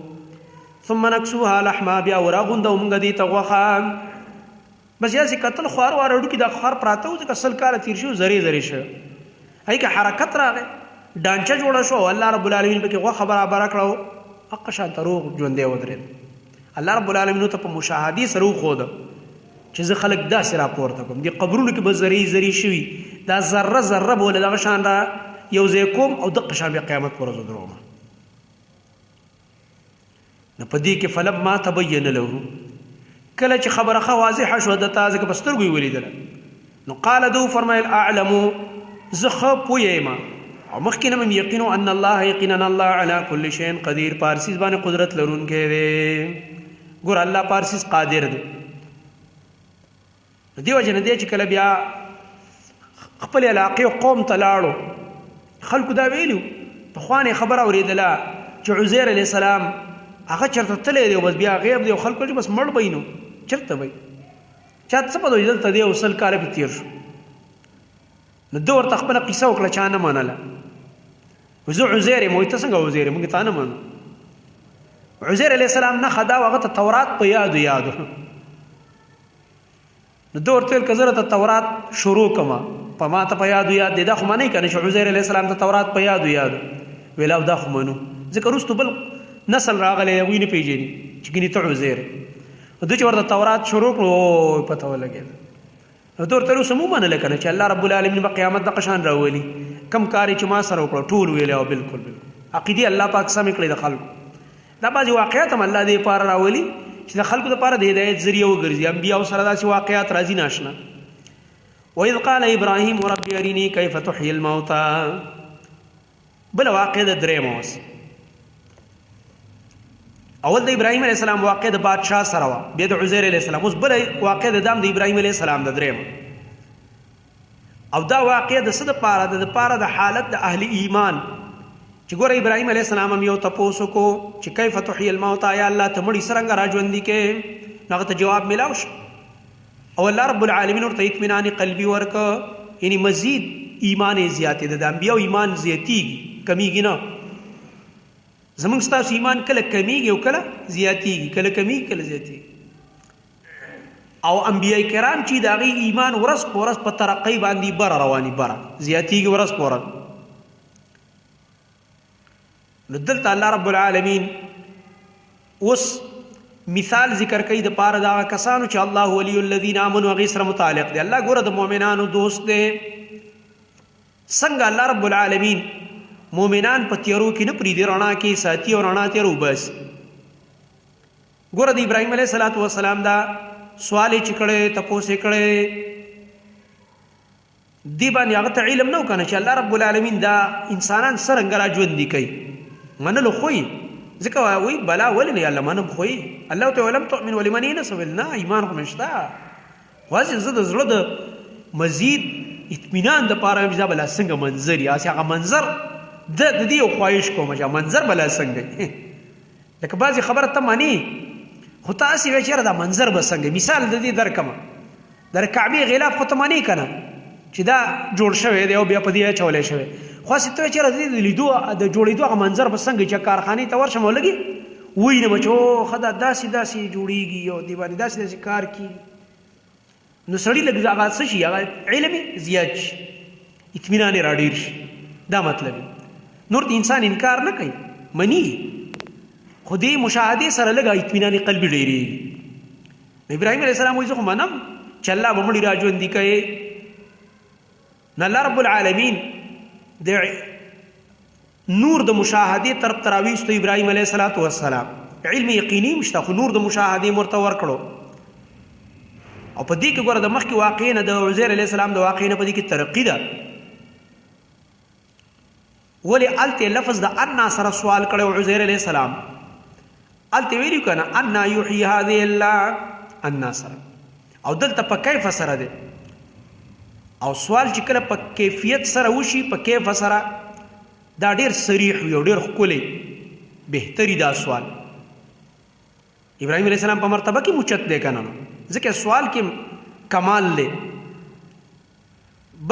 ثم نکسوها لحما، بیا وراغوندو موږ دې ته غوښه. بس یاسې کتل خوار وار هډوکي دا خر پراته وو، ځکه 100 کاله تېر شوي، ذرې ذرې شوی، هغې کې حرکت راغی، ډانچه جوړه شوه، او الله رب العالمین پکې غوښه برابره کړه، حق شان ته روغ ژوندی ودرېد. الله رب العالمین ته په مشاهدې سره وښوده چې زه خلک داسې راپورته کوم، دې قبرونو کې به ذرې ذرې شوي، دا ذره ذره به له دغه شان را یو ځای کوم او دقه شان بیا قیامت پر ورځ ودروم. نو په دې کې فلما تبین له، کله چې خبره ښه واضحه شوه د تا، ځکه په سترګو یې ولیدله، نو قال ده وفرمایل اعلم، زه ښه پوه یم او مخکې نه مې یقین ان الله یقینا الله علی کل شیء قدیر، په هر څیز باندې قدرت لرونکی دی. ګوره الله په هر څیز قادر دی. نو دې وجه نه دی چې کله بیا خپل علاقې او قوم ته لاړو، خلکو دا ویلو، پخوانۍ خبره اورېدله چې عزیر علیه السلام هغه چېرته تللی دی، بس بیا غیب دی، او خلکو چې بس مړ به وي، نو چېرته به وي، چا څه پته وي دلته دی او 100 کاله پرې تېر شو. نو ده ورته خپله قصه وکړه، چا نه منله. زه عزیر یم، وایي ته څنګه عزیر یې، موږ تا نه منو. عزیر علیه السلام نه خدا هغه ته تورات په یادو یادو. نو ده ورته ویل که زه راته تورات شروع کړم، په ما ته په یادو یاد دی، دا خو منئ که نه چې عزیر علیه السلام ته تورات په یادو یادو. ویل او دا خو منو، ځکه وروسته بل نسل راغلی هغوی نه پېژني چې ګنې ته عزیر یې. نو ده چې ورته تورات شروع کړو، پته ولګېده. نو ده ورته اوس هم ومنله که نه چې الله رب العالمین به قیامت دغه شان راولي، کم کار یې چې ما سره وکړو ټول ویلی او بالکل بالکل عقیدې الله پاک سمې کړې د خلکو. دا بعضې واقعات هم الله دې لپاره راولي چې د خلکو لپاره د هدایت ذریعه وګرځي. انبیاو سره داسې واقعات راځي ناشنا. وإذ قال إبراهيم رب أرني كيف تحيي الموتى. بل واقع د درېیم اوس اول د ابراهیم علی السلام واقع د بادشاہ سره وا، بیا د عزیر علی السلام، اوس بل واقع د دام د ابراهیم علی السلام د دریم. او دا واقع د څه د پاره د پاره د حالت د اهل ایمان چې ګوره ابراهیم علی السلام هم یو تپوس کو چې کیف تحیی الموت، یا الله ته مړي څرنګه راژوندي کې؟ هغه ته جواب ملاو شو او الله رب العالمین ورته اطمینان قلبي ورک، یعنی مزید ایمان زیاتې ده. د انبیاء ایمان زیاتیږي، کمیږي نه. زمونږ ستاسو ایمان کله کمیږي او کله زیاتیږي، کله کمیږي کله زیاتیږي. او انبیاء کرام چې د هغې ایمان ورځ په ورځ په ترقۍ باندې بره رواني، بره زیاتیږي ورځ په ورځ. نو دلته الله رب العالمین اوس مثال ذکر کوي د پاره دا کسانو چې الله ولي الذين امنوا، هغې سره متعلق دی. الله ګوره د مؤمنانو دوست دی. څنګه الله رب العالمین مؤمنان په تیارو کې نه پریږدي، رڼا کې ساتي او رڼا تیرو بس. ګوره د ابراهیم علیه الصلاۃ والسلام دا سوال چې کړي، تپوس یې کړي، دی باندې هغه ته علم نه وکنه چې الله رب العالمین دا انسانان څرنګه را ژوند دي کوي. منلو خو یې ځکه وایي بلا ولې نه الله منم خو یې الله ته ولم تؤمن ولمن نه سویل نه ایمان خو مشته، خو هسې زه د زړه د مزید اطمینان د پاره وایم چې دا بلا څنګه منظر یا هغه منظر د دې یو خواهش کوم چې منظر بلا څنګه، لکه بعضې خبره ته منې خو ته هسې وایې چې یاره دا منظر به څنګه. مثال د دې درکړم، د کعبې غلاف خو ته منې که نه چې دا جوړ شوی دی او بیا په دې اچولی شوی، خو هسې ته وایې چې یاره د دې د لیدو د جوړېدو هغه منظر به څنګه چې کارخانې ته ورشم او لږې ووینم چې او ښه دا داسې داسې جوړېږي او دې باندې داسې داسې کار کېږي. نو سړی لږ هغه څه شي، هغه علم یې زیات شي، اطمینان یې راډېر شي. دا مطلب دی. نور د انسان انکار نه کوي، مني، خو دې مشاهدې سره لږه اطمینان قلبي ډېرېږي. ابراهیم علیه السلام وایي زه خو منم چې الله به مړي را ژوندي کوي. نو الله رب العالمین د نور د مشاهدې طرف ته راویستو ابراهیم علیه الصلاة والسلام. علم یقیني هم شته خو نور د مشاهدې مرته ورکړو. او په دې کې ګوره د مخکې واقع نه د عزیر علیه السلام د واقع نه په دې کې ترقي ده. ولې هلته لفظ د انا سره سوال کړی عزیر علیه السلام، هلته ویلي که نه انا یحیی هذه الله، انا سره، او دلته په کیف سره دی. او سوال چې کله په کیفیت سره وشي، په کیف سره، دا ډیر صریح وي او ډیر ښکلی بهتري دا سوال. ابراهیم علیه السلام په مرتبه کې موچت دی که نه، ځکه سوال کې کمال دی.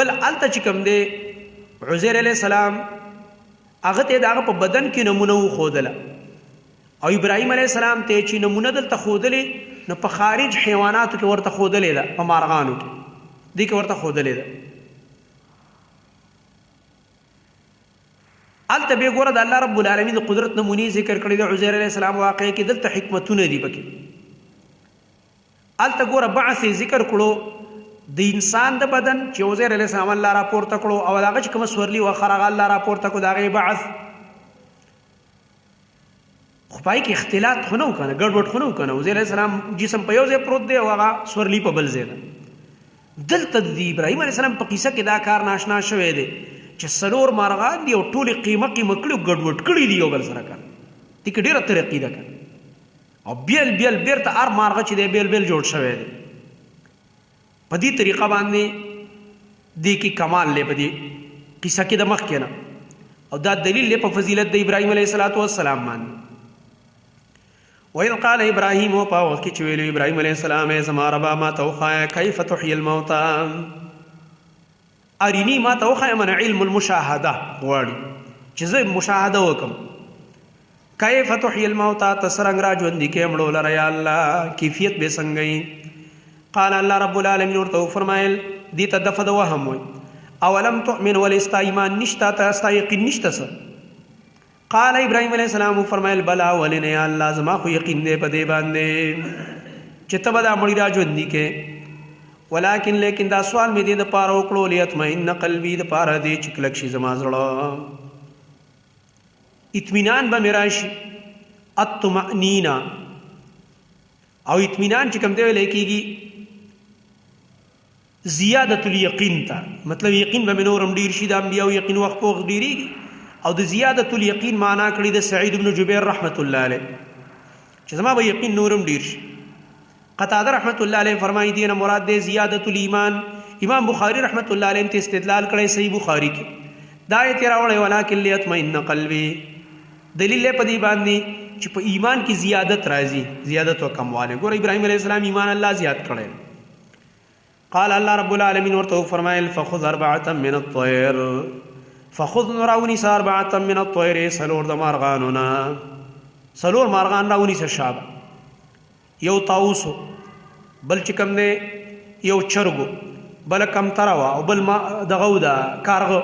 بل هلته چې کوم دی عزیر علیه السلام هغه ته د هغه په بدن کې نمونه وښودله، او ابراهیم علیه السلام ته چې نمونه دلته ښودلې نو په خارج حیواناتو کې ورته ښودلې ده، په مارغانو کې دې کې ورته ښودلې ده. هلته بیا ګوره د الله رب العالمین د قدرت نمونې ذکر کړې د عزیر علیه السلام واقع کې، دلته حکمتونه دي پکې. هلته ګوره بعث یې ذکر کړو د انسان د بدن چې عزیر علیه السلام الله راپورته کړو، او هغه چې کومه سورلي وه خر هغه الله راپورته کړو، د هغې بعث. خو پای کې اختلاط خو نه و که نه، ګډوډ خو نه و که نه. عزیر علیه السلام جسم په یو ځای پروت دی او هغه سورلي په بل ځای ده. دلته د ابراهیم علیه السلام په قصه کې دا کار ناشنا شوی دی چې څلور مارغان دي او ټولې قیمه قیمه کړي او ګډوډ کړي دي یو بل سره که نه. دې کې ډېره ترقي ده که نه، او بیل بیل بیرته هر مارغه چې دی بیل بیل جوړ شوی دی. په دې طریقه باندې دې کې کمال دی په دې قصه کې د مخکې نه، او دا دلیل دی په فضیلت د ابراهیم علیه السلام باندې. وإذ قال ابراهیم، په وخت کې چې ویلو ابراهیم علیه السلام، ای زما ربا ما ته وښایه کیف تحیي الموتی، ارینی ما ته وښایه من علم المشاهده غواړي چې زه مشاهده وکم. کیف تحیي الموتی، ته څرنګه را ژوندي کې مړو لره یا الله، کیفیت به څنګه وي؟ قال الله رب العالمین ورته وفرمایل، دې ته دفع د وهم وایي، اولم تؤمن، ولې ستا ایمان نشته، ته ستا یقین نشته څه؟ قال ابراهيم عليه السلام فرمایل بلا ولې نه یا الله، زما خو یقین دی په دې باندې چې ته به دا مړي را ژوندي کې، ولكن لیکن دا سوال مې دې د پاره وکړو لیطمئن قلبي، د پاره دې چې کلک شي زما زړه، اطمینان به مې راشي. الطمأنینه او اطمینان چې کوم دی ویل کېږي زیادت الیقین ته، مطلب یقین به مې نور هم ډېر شي، د انبیاو یقین وخت په وخت ډېرېږي. او د زیادت الیقین معنا کړې د سعید بن جبیر رحمت الله علیه. چې زما به یقین نورم ډیر شي. قتاده رحمت الله علیه فرمایي دینه مراد دی زیادت الایمان. امام بخاری رحمت الله علیه ته استدلال کړی صحیح بخاری کې دا آیت راوړی ولکن لیطمئن قلبی، دلیل په دې باندې چې په ایمان کې زیادت راځي، زیادت او کمواله. ګور ابراهیم علیه السلام ایمان الله زیات کړی. قال الله رب العالمین ورته فرمایل فخذ اربعه من الطير، فخذ نراونی اربعه من الطير، سلور د مارغانو نه، سلور مارغان راونی شاب، یو طاووس، بل چې کوم دی یو چرګو، بل کم تروا او بل ما دغه دا کارغه،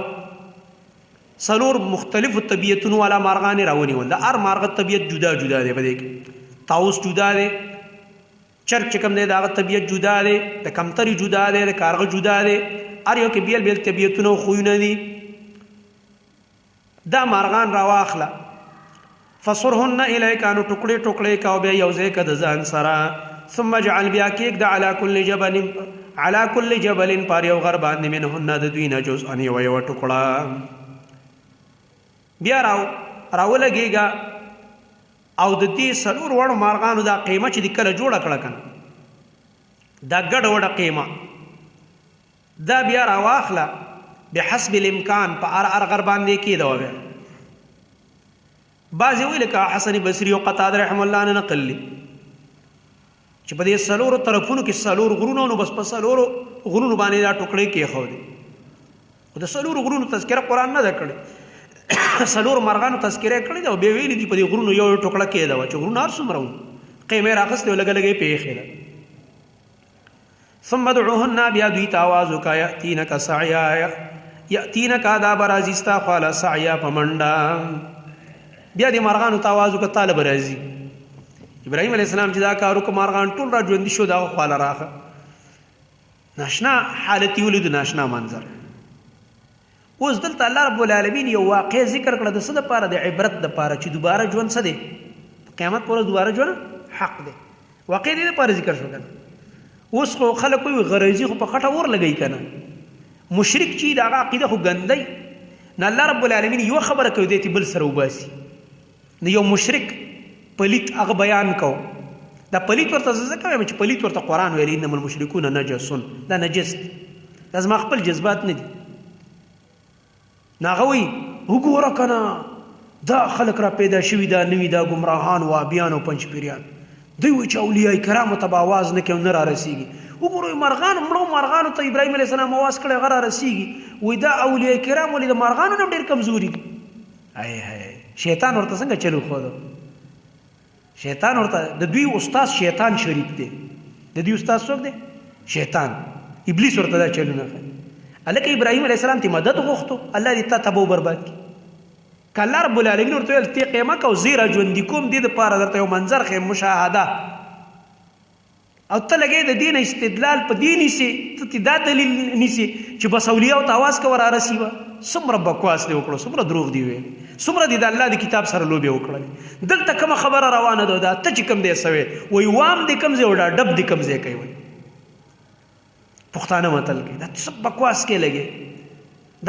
سلور مختلفو طبیعتونو والا مارغان راونیول. د هر مارغه طبیعت جدا جدا دی، په دې کې طاووس جدا دی، چرګ چې کوم دی د هغه طبیعت جدا دی، د کمترې جدا دی، د کارغه جدا دی، هر یو کې بېل بېل طبیعتونه او خویونه دي. دا مارغان راواخله فصرهن الیک، نو ټوکړې ټوکړې کا او بیا یو ځای که د ځان سره. ثم اجعل بیا کېږده علی کل جبل، علی کل جبل پر یو غر باندې منهن د دوی نه جزءا یوه یوه ټوکړه. بیا راولګېږه او د دې څلور واړو مارغانو دا قیمه چې د کله جوړه کړه که نه، دا ګډه وډه قیمه دا بیا راواخله بحسب الامکان په هر هر غر باندې کېده. بیا بعضې وایي لکه حسن بصري او قتاده رحم الله نه نقل دي چې په دې څلورو طرفونو کې څلور غرونه، نو بس په څلورو غرونو باندې دا ټوکړې کېښودې. خو د څلورو غرونو تذکره قرآن نه ده کړې، څلور مرغانو تذکره کړې ده او بیا ویلي دي په دې غرونو یو یو ټوکړه کېده وه چې غرونه هر څومره وو، قیمه یې راخیستې او لږه لږه یې پرې ایښې ده. ثم ادعوهن، بیا دوی ته اواز وکړه، یأتینک سعیا، یأتینک دا به راځي ستا خواله سعیا په منډه. بیا دې مارغانو ته اواز وکړه، تاله به راځي. ابراهیم علیه السلام چې دا کار وکړ، مارغان ټول را ژوندي شو، د هغه خواله راغله. ناشنا حالت یې ولید، ناشنا منظر. اوس دلته الله رب العالمین یو واقع ذکر کړه د څه دپاره؟ د عبرت دپاره چې دوباره ژوند څه دی، قیامت پر ورځ دوباره ژوند حق دی. واقع دې دپاره ذکر شو که نه. اوس خو خلک وایي غرضي خو په خټه اور لګوي که نه، مشرک چې د هغه عقیده خو ګندی نه. الله رب العالمین یوه خبره کوي دی ته بل سره وباسي. نو یو مشرک پلیت هغه بیان کو، دا پلیت ورته زه ځکه وایم چې پلیت ورته قرآن ویلي انما المشرکون نجسون، دا نجس دی، دا زما خپل جذبات نه دي. نو هغه وایي وګوره که نه دا خلک را پیدا شوي، دا نوي، دا ګمراهان وابیان او پنجپیریان، دوی وایي چې اولیاء کرامو ته به اواز نه کوي او نه را رسېږي. وګورئ مرغان، مړو مرغانو ته ابراهیم علیه السلام اواز کړی، هغه را رسېږي. وایي دا اولیاء کرام ولې د مرغانو نه ډېر کمزوري دي؟ ای های، شیطان ورته څنګه چلو ښوده؟ شیطان ورته د دوی استاد شیطان شریک دی. د دوی استاد څوک دی؟ شیطان، ابلیس ورته دا چلونه ښيي. هلکه ابراهیم علیه السلام ته مدد غوښتو، الله دې تا تباه برباد کړي. که الله رب العالمین ورته ویل تی قیمه کو زه را ژوندي کوم، دې دپاره درته یو منظر ښیم مشاهده، او ته لګې د دین استدلال په دې نیسې، ته تی دا دلیل نیسې چې بس اولیاء ته اواز کوه را رسي به. څومره بکواس دې وکړو، څومره دروغ دې ویل، څومره دې د الله د کتاب سره لوبې وکړلې. دلته کومه خبره روانه ده، دا ته چې کوم دی سوی وایي وام دې کوم ځای او دا ډب دې کوم ځای کوي. وایي پښتانه متل کوي دا څه بکواس کې لګې.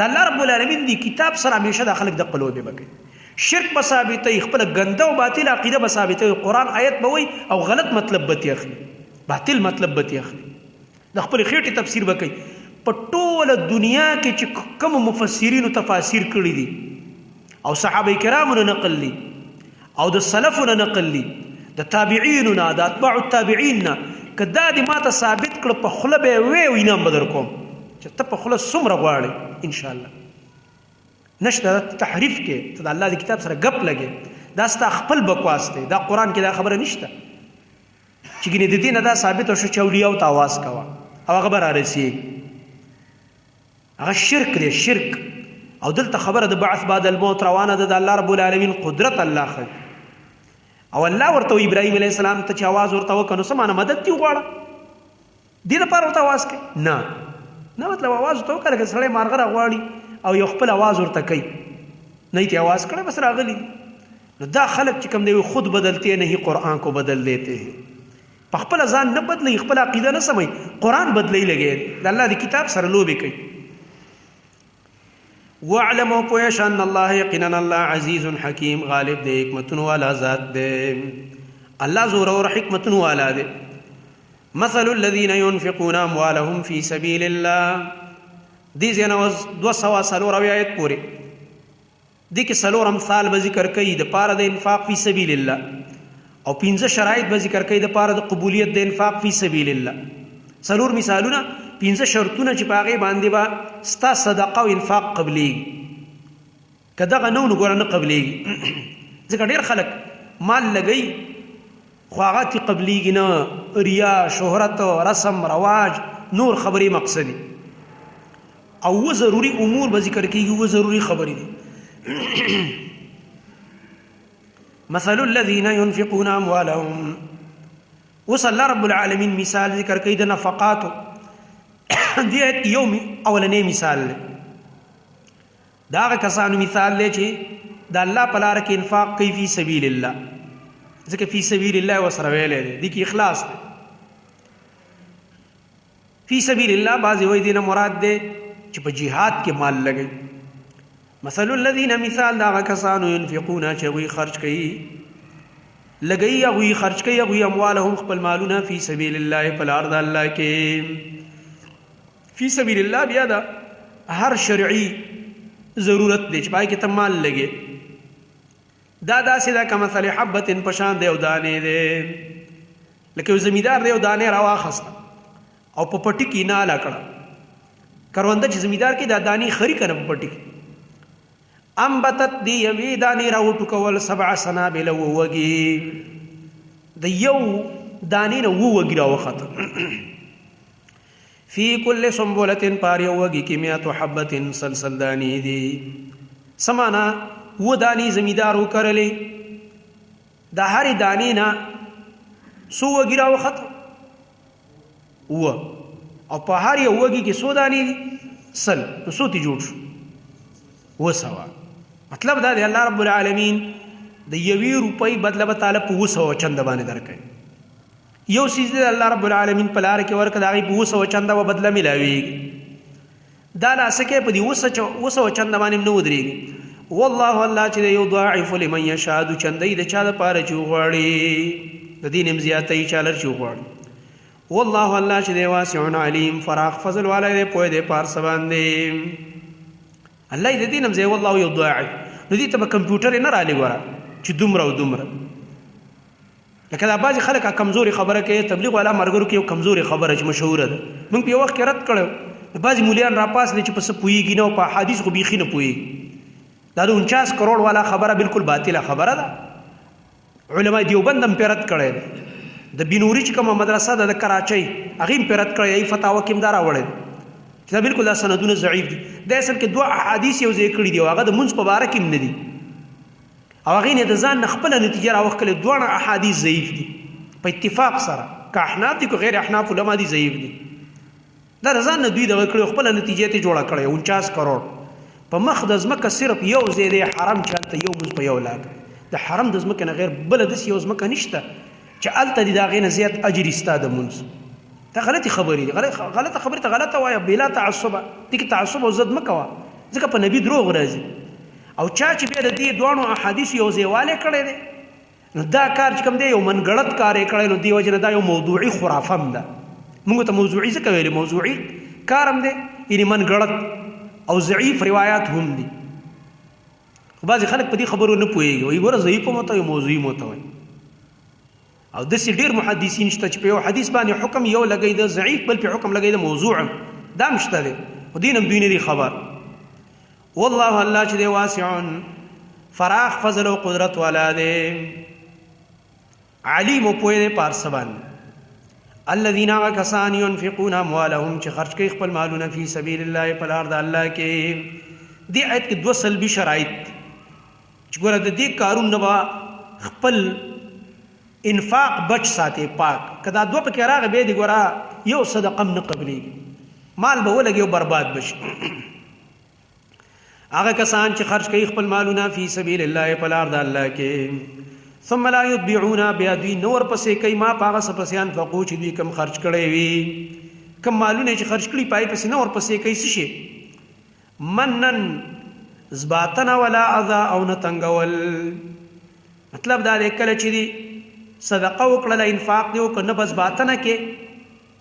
د الله رب العالمین دی کتاب سره همیشه د خلک د قلوبې به کوي، شرک به ثابتوي، خپله ګنده او باطله عقیده به ثابتوي، قرآن آیت به وایي او غلط مطلب به ترې اخلي، باطل مطلب به ترې اخلي، د خپلې خېټې تفسیر به کوي. په ټوله دنیا کې چې کومو مفسرینو تفاسیر کړي دي او صحابه کرامو نه نقل دي او د سلفو نه نقل دي، د تابعینو نه، د اتباع التابعین نه، که دا دې ماته ثابت کړ په خوله به یې وایې او انعام به در کوم چې ته په خوله څومره غواړې انشاءالله. نشته، دا تحریف کې ته د الله د کتاب سره ګپ لګې، دا ستا خپل بکواس دی. دا قرآن کې دا خبره نشته چې ګینې د دې نه دا ثابته شو چې اولیاء ته اواز کوه او هغه به را رسېږي. هغه شرک دی، شرک. او دلته خبره د بعث بعد الموت روانه ده، د الله رب العالمین قدرت الله ښيي. او الله ورته ابراهیم علیه السلام ته چې اواز ورته وکړ، نو څه معنی مدد دې وغواړه، دې لپاره ورته اواز کوي؟ نه نه، مطلب اواز ورته وکړه لکه سړی مارغه راغواړي او یو خپل اواز ورته کوي، نه یې اواز کړی بس راغلی. نو دا خلک چې کوم دی خود بدلتے نہیں قرآن کو بدل دیتے ہیں، په خپل ځان نه بدلي، خپل عقیده نه سموي، قرآن بدلي لګي، د الله د کتاب سره لوبې کوي. واعلموا پوه شه ان الله یقینا الله عزیز حکیم، غالب دی، حکمتونو والا ذات دی. الله زور اور حکمتونو والا دی. مثل الذين ينفقون اموالهم في سبيل الله، دې ځای نه اوس 274 آیت پورې دې کې څلور امثال به ذکر کوي د پاره د انفاق فی سبیل الله، او پنځه شرایط به ذکر کوي د پاره د قبولیت د انفاق فی سبیل الله. څلور مثالونه، پنځه شرطونه چې په هغې باندې به ستا صدقه او انفاق قبلیږي. که دغه نه و نو ګوره نه قبلیږي، ځکه ډېر خلک مال لګوي خو هغه ترې قبلیږي نه، ریا، شهرت، رسم، رواج، نور خبرې مقصدي. او و ضروري امور به ذکر کیږي، و ضروري خبرې دي. مثل الذين ينفقون اموالهم، اوس الله رب العالمین مثال ذکر کوي د نفقاتو. دې آیت کې یو اولنې مثال دی، دا هغه کسانو مثال دی چې د الله په لار کې انفاق کوي فی سبیل الله، ځکه فی سبیل الله وسره ویلی دی، دې کې اخلاص دی. فی سبیل الله بعضې وایي دې نه مراد دی چې په جهاد کې مال لګوي. مثل الذین، مثال د هغه کسانو، ينفقون چې هغوی خرج کوي، لګوي، هغوی خرج کوي هغوی اموالهم خپل مالونه فی سبیل الله په لار د الله کې. فی سبیل الله بیا دا هر شرعي ضرورت دی چې پای کې ته مال لګې. دا داسې ده کمثل حبة په شان د یو دانې دی، لکه یو زمیندار دی یو دانې راواخسته او په پټي کې ناله کړه. کرونده چې زمیندار کې دا دانې خري کنه په پټي کې، انبتت دی یوې دانې راوټوکول سبع سنابل ووږي، د یو دانې نه اووه وږي راوخته. فی کل سنبلة پار یو وږي کې مئة حبة سلسل دانې دي. څه معنا؟ اووه دانې زمیندار وکرلې، د هرې دانې نه څو وږي راوخته؟ اووه، او په هر یو وږي کې څو دانې دي؟ 100. نو څو ترې جوړ شو؟ 700. مطلب دا دی الله رب العالمین د یوې روپۍ بدله به تعالی په 700 چنده باندې درکوي. یو څیز دی الله رب العالمین په لار کې ورکړه، د هغې په 700 چنده به بدله میلاویږي. دا لا څه کوي؟ په دې 700 چنده باندې هم نه ودرېږي. والله الله چې دی یضاعف لمن یشاء، د چندې د چا دپاره چې وغواړي، د دې نه هم زیاتوي چا لره چې وغواړي. والله الله چې دی واسع علیم، فراخ فضل والا دی، پوه دی په هر څه باندې. الله یې د دې نه هم زیاتوي. والله یضاعف، نو دې ته به کمپیوټر یې نه رالې ګوره چې دومره او دومره. لکه دا بعضې خلک کمزورې خبره کوي، تبلیغ والا مرګرو کې یو کمزورې خبره چې مشهوره ده، موږ په یو وخت کې رد کړی. بعضې مولیان راپاڅېدل چې په څه پوهېږي نه، او په احادیث خو بیخي نه پوهېږي. دا د 49 کروڑ والا خبره بالکل باطله خبره ده. علما دیوبند هم پرې رد کړی دی. د بینوري چې کومه مدرسه ده د کراچۍ، هغې هم پرې رد کړی، هغې فتاوا کې هم دا راوړی دی چې دا بالکل دا سندونه ضعیف دي. دا اصل کې دوه احادیث یو ځای کړي دي، او هغه د مونځ په باره کې هم نه دي، او هغې نه د ځان نه خپله نتیجه راوښکلې. دواړه احادیث ضعیف دي په اتفاق سره، که احناف دي که غیر احناف علما دي، ضعیف دي. دا د ځان نه دوی دغه کړي، خپله نتیجه ته جوړه کړې. 49 کروڑ په مخ د ځمکه صرف یو ځای دی حرم چې هلته یو مونځ په یو لاک دی. د حرم د ځمکې نه غیر بله داسې یو ځمکه نشته چې هلته دې د هغې نه زیات اجر ستا د مونځ. دا غلطې خبرې دي، غلطه خبرې ته غلطه وایه بلا تعصبه، دې کې تعصب او ضد مه کوه، ځکه په نبي دروغ راځي. او چا چې بیا د دې دواړو احادیثو یو ځایوالی کړی دی، نو دا کار چې کوم دی یو منګړت کار یې کړی، نو دې وجې نه دا یو موضوعي خرافه هم ده. موږ ته موضوعي ځکه ویلې، موضوعي کار هم دی، یعنې منګړت او ضعیف روایات هم دي. خو بعضې خلک په دې خبرو نه پوهېږي، وایي ګوره ضعیف هم ورته وایي، موضوعي هم ورته وایي. او داسې ډېر محدثین شته چې په یو حدیث باندې حکم یو لګوي د ضعیف، بل په حکم لګوي د موضوع، دا هم شته دی، خو دې نه هم دوی نه دي خبر. والله الله چې دی واسع فراخ فضل او قدرت والا دی، علیم او پوه دی په هر څه باندې. الذين کسان ينفقون اموالهم چې خرج کوي خپل مالونه فی سبیل الله په لار د الله کې. دې آیت کې دوه سلبي شرایط چې ګوره د دې کارونو نه به خپل انفاق بچ ساتي پاک، که دا دوه پکې راغی بیا دې ګوره یو صدقه هم نه قبلېږي، مال به ولګي او برباد به شي. هغه کسان چې خرج کوي خپل مالونه فی سبیل الله په لار د الله کې، ثم لا یتبعون بیا دوی نور پسې کوي ما په هغه څه پسې انفقو چې دوی کم خرج کړی وي، کم مالونه چې خرج کړي پای پسې نور پسې کوي. څه شي؟ منن زباتن ولا اذا او نه تنګول. مطلب دا دی کله چې دی صدقه وکړله، انفاق دې وکړ، نه بس باطنه کې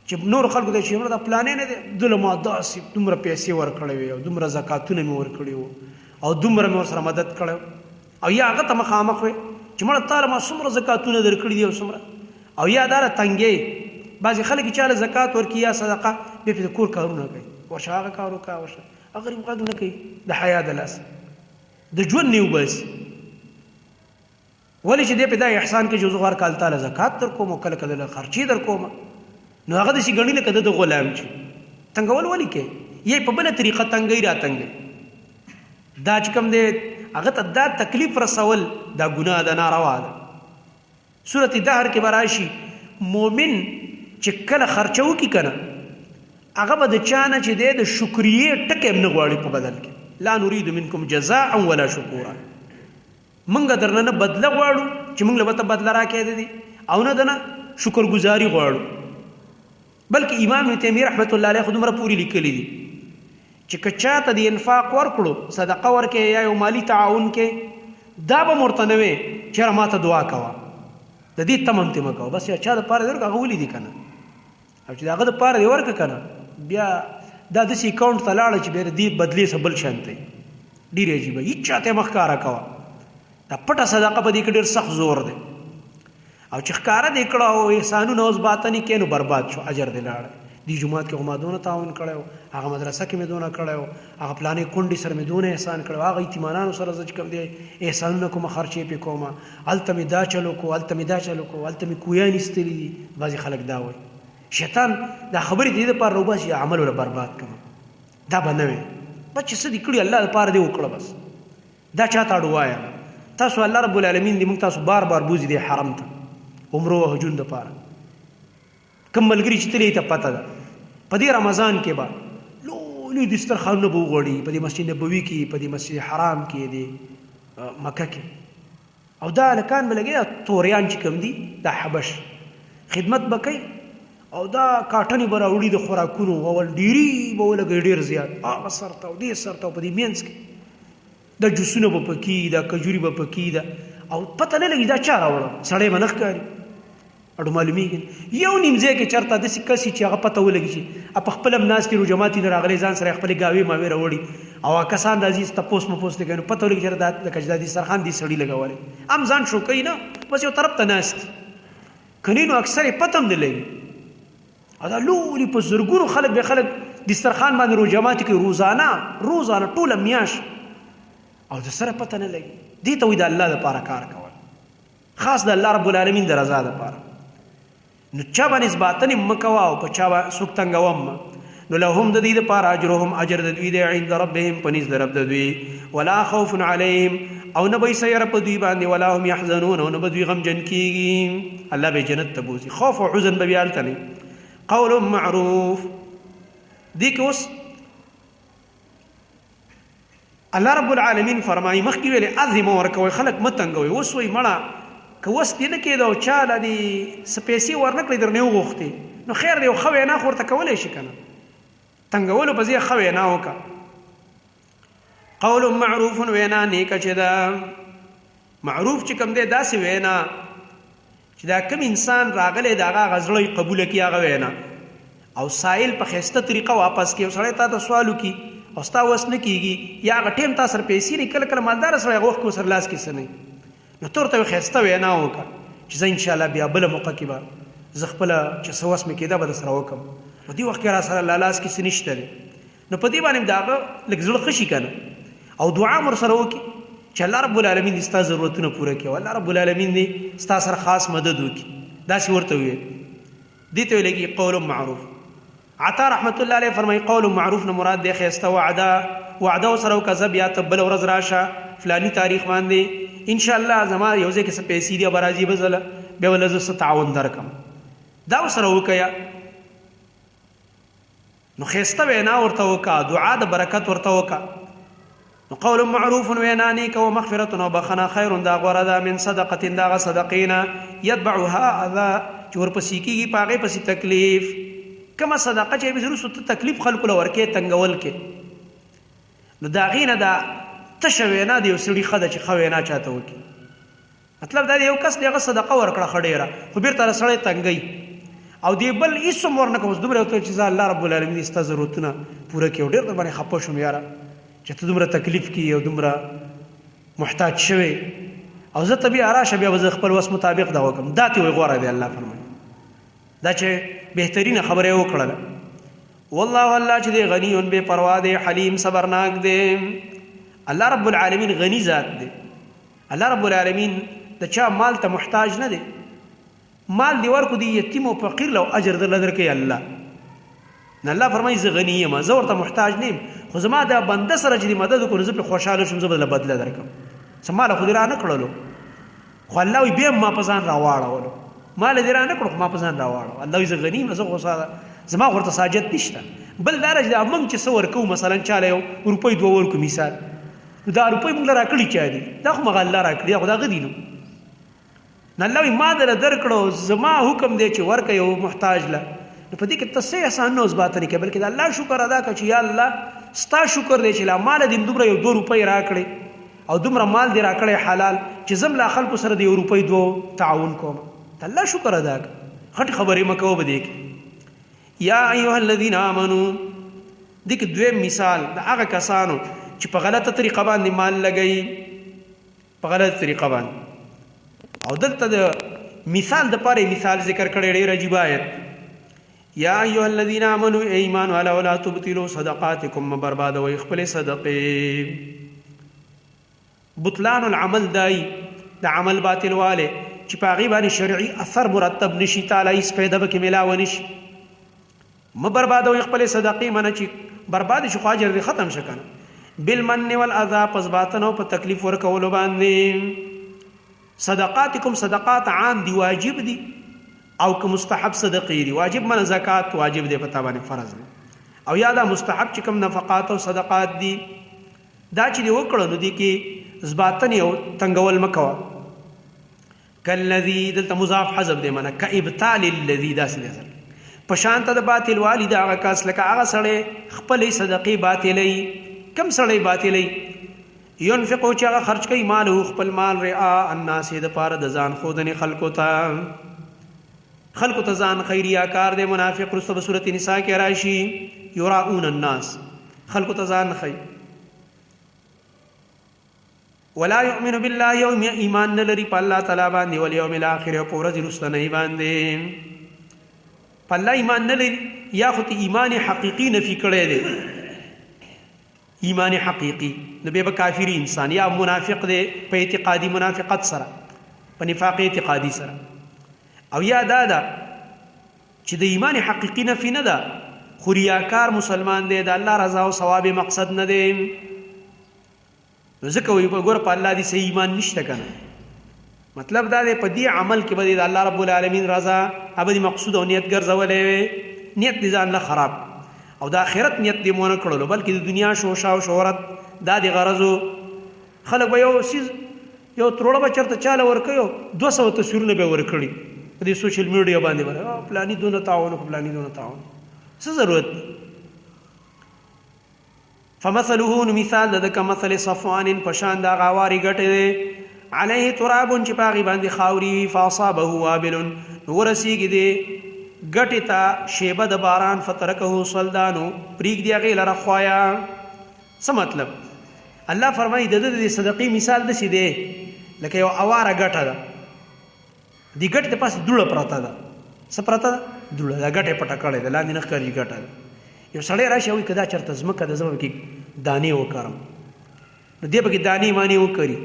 چې نور خلکو ته چې دا پلانې نه دی، دله ما داسې دومره پیسې ورکړې وې او دومره زکاتونه مې ورکړي وو او دومره مې ورسره مدد کړی، او یا هغه ته مخامخ وې چې مړه تا له ما څومره زکاتونه درکړي دي او څومره، او یا دا تنګې بعضې خلک چې چاله زکات ورکړي یا صدقه بیا پرې د کور کارونه کوي، ورشه هغه کار وکړه، ورشه هغه غریب غږ نه کوي، د حیا د لاسه د ژوند نه وباسي. ولې چې دی په دا احسان کوي چې زه خو هر کال تا له زکات در کوم او کله کله له خرچې در کوم، نو هغه داسې ګڼي لکه د غلام چې تنګول ولې کوي، یې په بله طریقه تنګوي را تنګوي. دا چې کوم دی هغه ته دا تکلیف رسول دا ګناه ده، ناروا ده. سورة دهر کې به راشي مؤمن چې کله خرچه وکړي که نه، هغه به د چا نه چې دی د شکریې ټکی هم نه غواړي په بدل کې، لا نرید منکم جزاء ولا شکورا، موږ درنه نه بدله غواړو چې موږ له به ته بدله راکړې د دې، او نه درنه شکرګزاري غواړو. بلکې امام ابن تیمیه رحمت الله علیه خو دومره پورې لیکلي دي چې که چا ته د انفاق ورکړو، صدقه ورکړې یا یو مالي تعاون کې، دا به ورته نه وي چې یاره ما ته دعا کوه، د دې تمه هم ترې مه کوه، بس یو چا دپاره دې ورکړه هغه ولیدي که نه، او چې د هغه دپاره دې ورکړه که نه، بیا دا داسې اکاونټ ته لاړه چې بیا د دې بدلې څه بل شان ته ډېر عجیبه، هېچا ته یې مه ښکاره کوه. دا پټه صدقه په دې کې ډېر سخت زور دی، او چې ښکاره دې کړه او احسانونه اوس باطني کې نو برباد شو، اجر دې لاړ. دې جومات کې خو ما دونه تعاون کړی و، هغه مدرسه کې مې دونه کړی و، هغه پلانې کونډې سره مې دونه احسان کړی و، هغه یتیمانانو سره زه چې کوم دی احسانونه کومه خرچې پې کوم، هلته مې دا چلو کو، هلته مې دا چلو کو، هلته مې کویان ایستلي دي. بعضې خلک دا وایي، شیطان دا خبرې د دې لپاره راوباسي عمل وله برباد کړم، دا به نه وي، بس چې څه دې کړي الله لپاره دې وکړه، بس دا چاته اړ وایه. تاسو الله رب العالمین دې موږ تاسو بار بار بوځي دې حرم ته عمرو او حجون دپاره، کوم ملګري چې تللی ته پته ده، په دې رمضان کې به لوی لوی دسترخوانونه به وغوړي په دې مسجد نبوي کې، په دې مسجد حرام کې، دې مکه کې، او دا هلکان به لګي توریان چې کوم دي دا حبش خدمت به کوي، او دا کاټنې به راوړي د خوراکونو، اول ډېري به ولګوي ډېر زیات، هغه سر ته او دې سر ته، او په دې منځ کې دا جوسونه به پکې، دا کجوري به پکې ده، او پته نه لګي دا چا راوړه، سړی به نه ښکاري، اډو معلومیږي. یو نیم ځای کې چېرته داسې کس چې هغه پته ولګي چې په خپل هم ناست دي، روژه ماتي نه راغلی، ځان سره خپلې ګاوې ماوې راوړي، او هغه کسان راځي تپوس مپوس دی کوي، نو پته ولګي چې دا لکه چې دا دسترخوان دې سړي لګولی، هم ځان شوکوي نه، بس یو طرف ته ناست دي، که نه نو اکثر یې پته هم نه لګي. او دا لولي په زرګونو خلک به خلک دسترخوان باندې روژه ماتي کوي روزانه روزانه ټوله میاشت، او د سره پته نه لګي. دې ته وایي د الله دپاره کار کول، خاص د الله رب العالمین د رضا دپاره. نو چا باندې باطنې مه کوه او په چا څوک تنګوه مه. نو لهم د دوی دپاره اجرهم، اجر د دوی دی عند ربهم، په نزد رب د دوی، ولا خوف علیهم، او نه به یې څه یره په دوی باندې، ولا هم یحزنون، او نه به دوی غمجن کېږي. الله به یې جنت ته بوځي، خوف او حزن به بیا هلته نه. قول معروف، دې کې اوس الله رب العالمین فرمایي، مخکې ویلې اذې مه ورکوئ، خلک مه تنګوئ. اوس وایي مړه که وس دې نه کېده او چا له دې څه پیسې ورنه کړې، درنه یې وغوښتې، نو خیر دی، یو ښه وینا خو ورته کولی شي که نه، تنګولو په ځای ښه وینا وکړه. قول معروف، وینا نیکه چې ده، معروف چې کوم دی داسې وینا چې دا کوم انسان راغلی د هغه هغه زړه یې قبوله کړي هغه وینا، او سایل په ښایسته طریقه واپس کړي. او سړی تا ته سوال وکړي او ستا وس نه کېږي، یا هغه ټیم تا سره پیسې نه، کله کله مالدار سړی هغه وخت کې ورسره لاس کې څه نه، نو ته ورته ښایسته وینا وکړه چې زه انشاءالله بیا بله موقع کې به زه خپله چې څه وس مې کېده به در سره وکړم، په دې وخت کې را سره لا لاس کې څه نشته دی. نو په دې باندې د هغه لږ زړه ښه شي که نه، او دعا هم ورسره وکړي چې الله رب العالمین دې ستا ضرورتونه پوره کړي، او الله رب العالمین دې ستا سره خاص مدد وکړي، داسې ورته ووایي. دې ته ویل کېږي قول معروف. عطا رحمت الله علیه فرمایي قول معروف نه مراد دی ښایسته وعده، وعده ورسره وکړه، زه بیا ته بله ورځ راشه فلاني تاریخ باندې ان شاء الله زما یو ځای کې څه پیسې دي به راځي به زه بیا به زه څه تعاون درکړم، دا ورسره وکړه. نو ښایسته وینا ورته وکړه، دعا د برکت ورته وکړه. نو قول معروف وینا نیکه او مغفرة او بخښنه خیر دا غوره ده من صدقة دغه صدقې نه یتبعها اذی چې ورپسې کېږي په هغې پسې تکلیف. کومه صدقه چې به وروسته ته تکلیف خلکو له ورکې تنګول کې، نو د هغې نه دا تشه وینا د یو سړي ښه ده چې ښه وینا چاته وکړي. مطلب دا یو کس دغه صدقه ورکړه خډیره، خو بیرته سړی تنګي او دی بل هیڅ هم ورنه کوم، دومره ته چې ځه الله رب العالمین ستا ضرورتونه پوره کړي، ډېر در باندې خپه شوم یاره چې ته دومره تکلیف کې او دومره محتاج شوی، او زه ته بیا راشه، بیا به زه خپل وس مطابق دا وکم. دا ته وایي غوره دی. الله فرمایي دا چې بهترینه خبره یې وکړله. والله الله چې دی غنی بے پروا دی، حلیم صبرناک دی. الله رب العالمین غنی ذات دی. الله رب العالمین د چا مال ته محتاج نه دی. مال دی ورکو دی یتیم او فقیر لو اجر در لدر کوي الله. نه الله فرمایي زه غنی یم، زه ورته محتاج نه یم، خو زما دا بنده سره چې مدد وکړو زه په خوشاله شم، زه به بدله درکم. څه مال خو دې را نه کړلو، خو الله وی بیا ما په ځان راواړولو، مال دې را نه کړو خو ما په ځان راواړو. الله وی زه غنی یم، زه خو زما ورته ساجت نشته. بل دا چې موږ چې څه ورکو، مثلا چاله یو روپۍ دوه ورکو مثال، نو دا روپۍ موږ راکړي چا دي؟ دا خو مغه الله راکړي، خو دا غدي نو نه الله ما در درکړو، زما حکم دی چې ورکه یو محتاج له. نو په دې کې ته څه احسان نه اوس باته نه کې، بلکې د الله شکر ادا کړه چې یا الله ستا شکر دی چې لا مال دې دومره یو دوه روپۍ راکړې او دومره مال دې راکړی حلال چې زم لا خلکو سره د یو روپۍ دوه تعاون کوم. د الله شکر ادا کړه، غټ خبرې مکو به دې کې. یا ایها الذین آمنو، دې کې دویم مثال د هغه کسانو چې په غلطه طریقه باندې مال لګوي، په غلطه طریقه باندې. او دلته د مثال د پاره مثال ذکر کړی، ډیر عجیب آیت. یا ایها الذین آمنو، ایمان والا، ولا تبطلوا صدقاتکم، برباد وي خپل صدقې. بطلان العمل دای د عمل باطل والے چې په هغې باندې شرعي اثر مرتب نشي، تعالی هیڅ فایده به کې ملاوه نشي. مه بربادوئ خپلې صدقې، منه چې برباد شي خو اجر دې ختم شه که نه. بالمن والاذى، پس باطن او په تکلیف ورکولو باندې. صدقاتکم، صدقات عام دي، واجب دي او که مستحب صدقې دي؟ واجب منه زکات واجب دی، په تا باندې فرض دی، او یا دا مستحب چې کوم نفقات او صدقات دي، دا چې دی وکړو نو دي کې زباتن یو تنګول مکوه. کالذي، دلته مضاف حذف دی، منه کابطال الذي، داسې دی اصل په شان ته د باطل والی د هغه کس لکه هغه سړی خپلې صدقې باطلوي. کم سړی باطلوي؟ ينفقو، چې هغه خرج کوي ماله خپل مال، رعا الناس، د پاره د ځان ښودنې خلکو ته، خلکو ته ځان ښیي، ریاکار دی، منافق. وروسته به سورت نساء کې راشي، یراؤون الناس، خلکو ته ځان ښیي. ولا يؤمن بالله، یوم ایمان نه لري په الله تعالی باندې، والیوم الاخر، او په ورځ وروستنۍ باندې. په الله ایمان نه لري، یا خو ته ایمان حقیقي نفي کړی دی، ایمان حقیقي، نو بیا به کافری انسان یا منافق دی په اعتقادي منافقت سره، په نفاق اعتقادي سره، او یا دا ده چې د ایمان حقیقي نفي نه ده، خو ریاکار مسلمان دی، د الله رضا او ثواب مقصد نه دی. نو ځکه وایي ګوره په الله دې صحیح ایمان نشته که نه. مطلب دا دی په دې عمل کې به د الله رب العالمین رضا هغه مقصود او نیت ګرځولی وي، نیت دې ځان له خراب او د آخرت نیت دې مو نه کړلو، بلکې د دنیا شوشا او شهرت دا دې غرضو. خلک به یو څیز یو تروړه به چېرته چاله ورکوي، 200 تصویرونه به ورکړي په دې سوشل میډیا باندې، باندې پلاني دونه تعاون وکړو، پلاني دونه تعاون، څه ضرورت دی؟ فمثله، نو مثال د کمثل صفوان، پشان دا غواري ګټه دی، علیه تراب، چې پاغي باندې خاوري، فاصابه وابل، نو ورسیږي دی ګټه ته شیبه د باران، فترکه صلدانو، پریګ دی هغې لره خوایا. څه مطلب؟ الله فرمایي د د صدقې مثال داسې دی لکه یو اواره ګټه ده، دې ګټې ته پاس دوړه پرته ده. څه پرته ده؟ دوړه. دا ګټه پټه کړې ده، لاندې نه ښکاري ګټه ده. یو سړی راشي وایي که دا چېرته ځمکه ده، زه به پکې دانې وکرم، نو دی پکې دانې مانې وکري،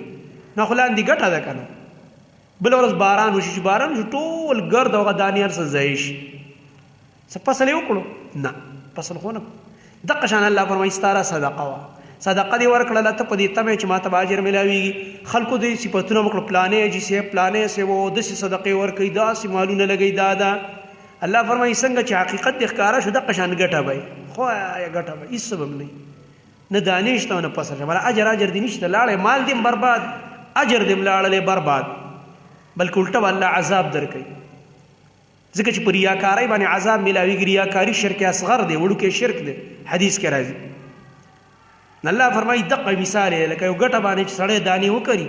نو خو لاندې ګټه ده که نه. بله ورځ باران وشي، چې باران وشي ټول ګرد هغه دانې هر څه ضایع شي. څه فصل یې وکړو؟ نه، فصل خو نه. دقه شان الله فرمایي ستا صدقه وه، صدقه دې ورکړله، ته په دې تمه چې ماته به اجر ملاویږي، خلکو دې صفتونه وکړو، پلانې جي صاحب پلانې صاحب داسې صدقې ورکوي، داسې مالونه لګوي. دا ده الله فرمایي څنګه چې حقیقت دې ښکاره شو، دقه شان ګټه به خو ګټه به هېڅ سبب نه، نه دانې شته نه فصل شته، اجر اجر دې نشته، لاړی مال دې برباد، اجر دې لاړلی برباد، بلکې الټه به الله عذاب درکوي. ځکه چې په ریاکارۍ باندې عذاب ملاویږي. ریاکاري شرک اصغر دی، وړوکی شرک دی، حدیث کې راځي. الله فرمایي دقه مثال یې لکه یو ګټه باندې چې سړی دانې وکري،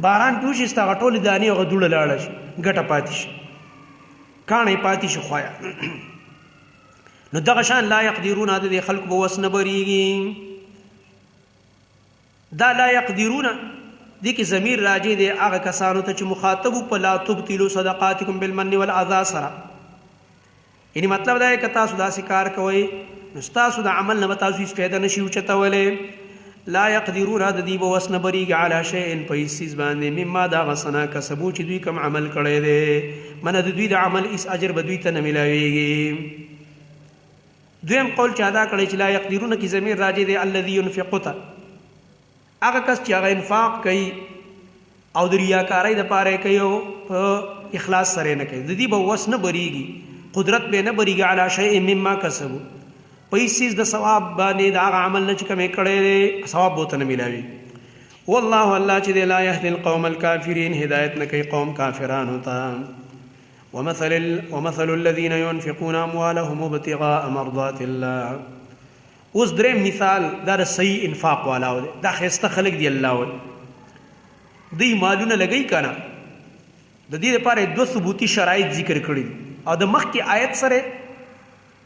باران پې وشي، ستا هغه ټولې دانې هغه دوړه لاړه شي، ګټه پاتې شي، کاڼی پاتې شي خویا. نو دغه شان لا یقدرون، د دې خلکو به وس نه بریږي. دا لا یقدرون دې کې ضمیر راجع دی هغه کسانو ته چې مخاطب په لا تبطلوا صدقاتکم بالمن والاذى سره. یعنی مطلب دا دی که تاسو داسې کار کوئ نو ستاسو د عمل نه به تاسو هیڅ فایده نشي اوچتولی. لا یقدرون، د دوی به وس نه بریږي علی شیء، په هیڅ څیز باندې، مما د هغه څه نه کسبو چې دوی کوم عمل کړی دی، منه د دوی د عمل هیڅ اجر به دوی ته نه میلاویږي. دویم قول چې ادا کړی چې لا یقدرون کې ضمیر راجع دی الذي ينفق ته، هغه کس چې هغه انفاق کوي او د ریاکارۍ دپاره یې کوي او په اخلاص سره یې نه کوي، د دې به وس نه بریږي، قدرت به نه بریږي علی شیء مما کسبو، په هیڅ څیز د ثواب باندې د هغه عمل نه چې کوم یې کړی دی ثواب به ورته نه میلاوي. والله الله چې دی لا یهدي القوم الکافرین، هدایت نه کوي قوم کافرانو ته. ومثل الذين ينفقون اموالهم ابتغاء مرضات الله. اوس دریم مثال دا د صحیح انفاق والاو دی، دا ښایسته خلک دي. الله وایي دوی مالونه لګوي که نه، د دې لپاره دوه ثبوتي شرایط ذکر کړي دي او د مخکې آیت سره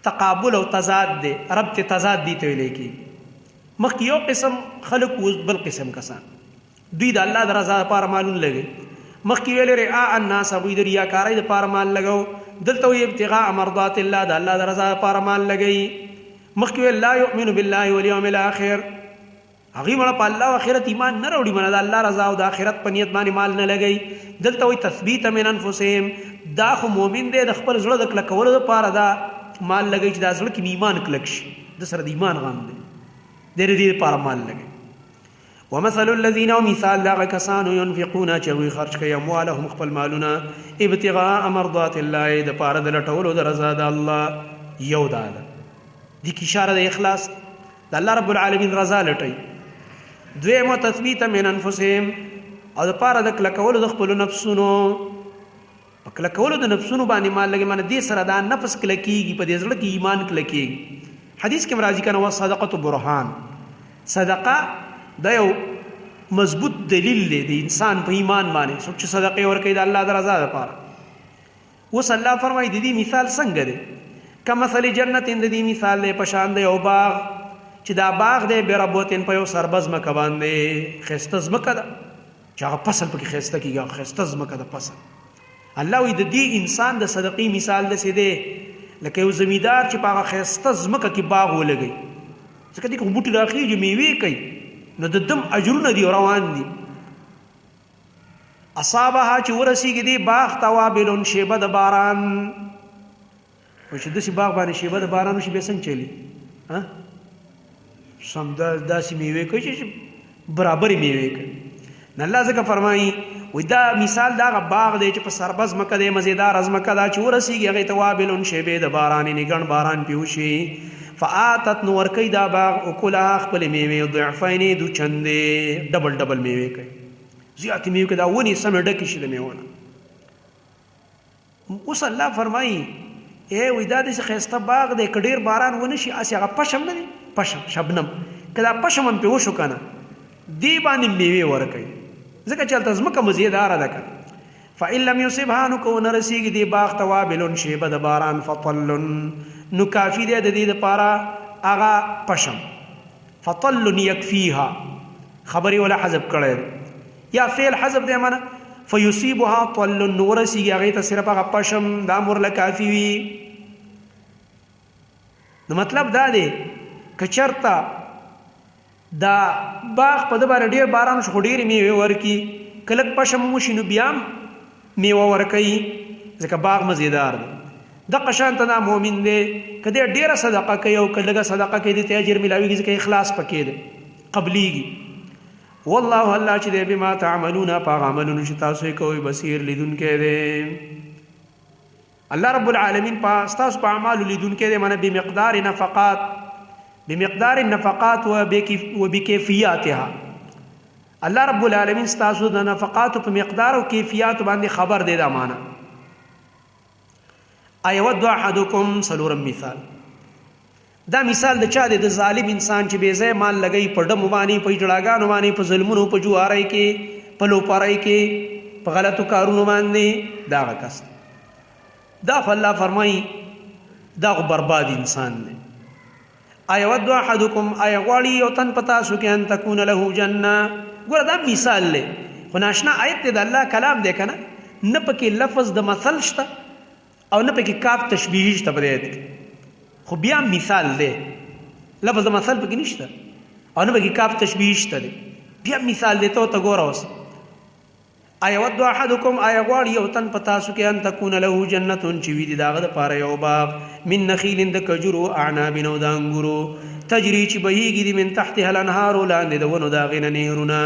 تقابل او تضاد دی، ربط تضاد دی ته ویل کېږي. مخکې یو قسم خلک، اوس بل قسم کسان، دوی د الله د رضا لپاره مالونه لګوي. مخکې ویل رعاء الناس، هغوی د ریاکارۍ لپاره مال لګو، دلته وایي ابتغاء مرضات الله، د الله د رضا لپاره مال لګوي. مخکې ویل لا یؤمن بالله والیوم الاخر، هغوی مړه په الله او آخرت ایمان نه راوړي، منه د الله رضا او د آخرت په نیت باندې مال نه لګوي. دلته وایي تثبیت من انفسهم، دا خو مؤمن دی د خپل زړه د کلکولو لپاره دا مال لګوي چې دا زړه کې ایمان کلک شي، د سره د ایمان غم دی، د دې لپاره مال لګوي. ومثل الذين، مثال دغه کسانو ينفقون چې هغوی خرج کوي اموالهم خپل مالونه ابتغاء مرضات الله، د پاره د لټولو د رضا د الله. یو دا ده، دې کې اشاره د اخلاص، د الله رب العالمین رضا لټوي. دویمه تثبیت من انفسهم، او د پاره د کلکولو د خپلو نفسونو، په کلکولو د نفسونو باندې مال لګي، معنی دې سره دا نفس کلکیږي، په دې زړه کې ایمان کلکیږي. حدیث کې راځي کنه وصدقه برهان، صدقه دا یو مضبوط دلیل دی د انسان په ایمان باندې، څوک چې صدقه ورکوي د الله د رضا لپاره. اوس الله فرمایي د دې مثال څنګه دی؟ کمثل جنت، د دې مثال دی په شان دی یو باغ چې دا باغ دی بربوتن، په یو سربز ځمکه باندې، ښایسته ځمکه ده چې هغه فصل پکې ښایسته کېږي، هغه ښایسته ځمکه ده فصل. الله وایي د دې انسان د صدقې مثال داسې دی لکه یو زمیندار چې په هغه ښایسته ځمکه کې باغ ولګوي، ځکه دې کې خو بوټي راخېږي، میوې کوي، نو د دم اجرونه دي روان دي. اصابها چې ورسیږي دې باغ ته وابل، شیبه د باران، او چې داسې باغ باندې شیبه د باران وشي بیا څنګه چلي؟ ها سم دا داسې میوې کوي چې برابرې میوې کوي. نو الله ځکه فرمایي وایي دا مثال د هغه باغ دی چې په سربه ځمکه دی، مزیداره ځمکه ده، چې ورسیږي هغې ته وابل شیبې د باران، یعنې ګڼ باران پې وشي. فآتت، نو ورکوي دا باغ اکلها خپلې میوې ضعفین، دوچندې، ډبل ډبل میوې کوي، زیاتې میوې کوي، دا ونې سمې ډکې شي د میوو نه. اوس الله فرمایي ای وایي دا داسې ښایسته باغ دی، که ډېر باران ونه شي، هسې هغه پشم نه دی، پشم شبنم، که دا پشم هم پرې وشو که نه، دې باندې میوې ورکوي، ځکه چې هلته ځمکه مزیداره ده که نه. فإن لم يصبها، نو که ونه رسېږي دې باغ ته وابل شیبه د باران، فطل، نو کافي دی د دې دپاره هغه پشم. فطل یکفیها، خبرې ولا حذف کړی دی یا فعل حذف دی، منه فیصیبها طل، نو ورسېږي هغې ته صرف هغه پشم، دا مور له کافي وي. نو مطلب دا دی که چېرته دا باغ په ده باندې ډېر باران شو خو ډېرې میوې ورکي، که لږ پشم وشي نو بیا هم میوه ورکوي، ځکه باغ مزیدار دی. دغه شان ته دا مؤمن دی، که دی ډېره صدقه کوي او که لږه صدقه کوي، دې ته اجر میلاویږي، ځکه اخلاص پکې دی، قبلیږي. والله الله چې دی بما تعملون، په هغه عملونو چې تاسو یې کوئ بصیر، لیدونکی دی. الله رب العالمین په ستاسو په اعمالو لیدونکی دی، معنی بمقدار نفقات، بمقدار النفقات وبکیفیاتها. الله رب العالمین ستاسو د نفقاتو په مقدار او کیفیاتو باندې خبر دی. دا معنی ایود احدکم، څلورم مثال، دا مثال د چا دی؟ د ظالم انسان چې بې ځایه مال لګوي په ډمو باندې، په جړاګانو باندې، په ظلمونو، په جوارۍ کې په لوپارۍ کې، په غلطو کارونو باندې، دا هغه کس دی. دا خو الله فرمایي دا خو برباد انسان دی. ایود احدکم، آیا غواړي یو تن په تاسو کې ان تکون له جنه. ګوره دا مثال دی، خو ناشنا آیت دی، د الله کلام دی که نه، نه پکې لفظ د مثل شته او نه پکې کاف تشبیهي شته په دې آیت کې، خو بیا مثال دی، لفظ د مثل پکې نشته او نه پکې کاف تشبیهي شته دی، بیا مثال دی. ته ورته ګوره اوس. ایود احدکم، آیا غواړي یو تن په تاسو کې ان تکون له جنت، چې وي د هغه دپاره یو باغ، من نخیل د کجورو، اعناب او د انګورو، تجری چې بهیږي دي، من تحتها الانهار لاندې د ونو د هغې نه نهرونه،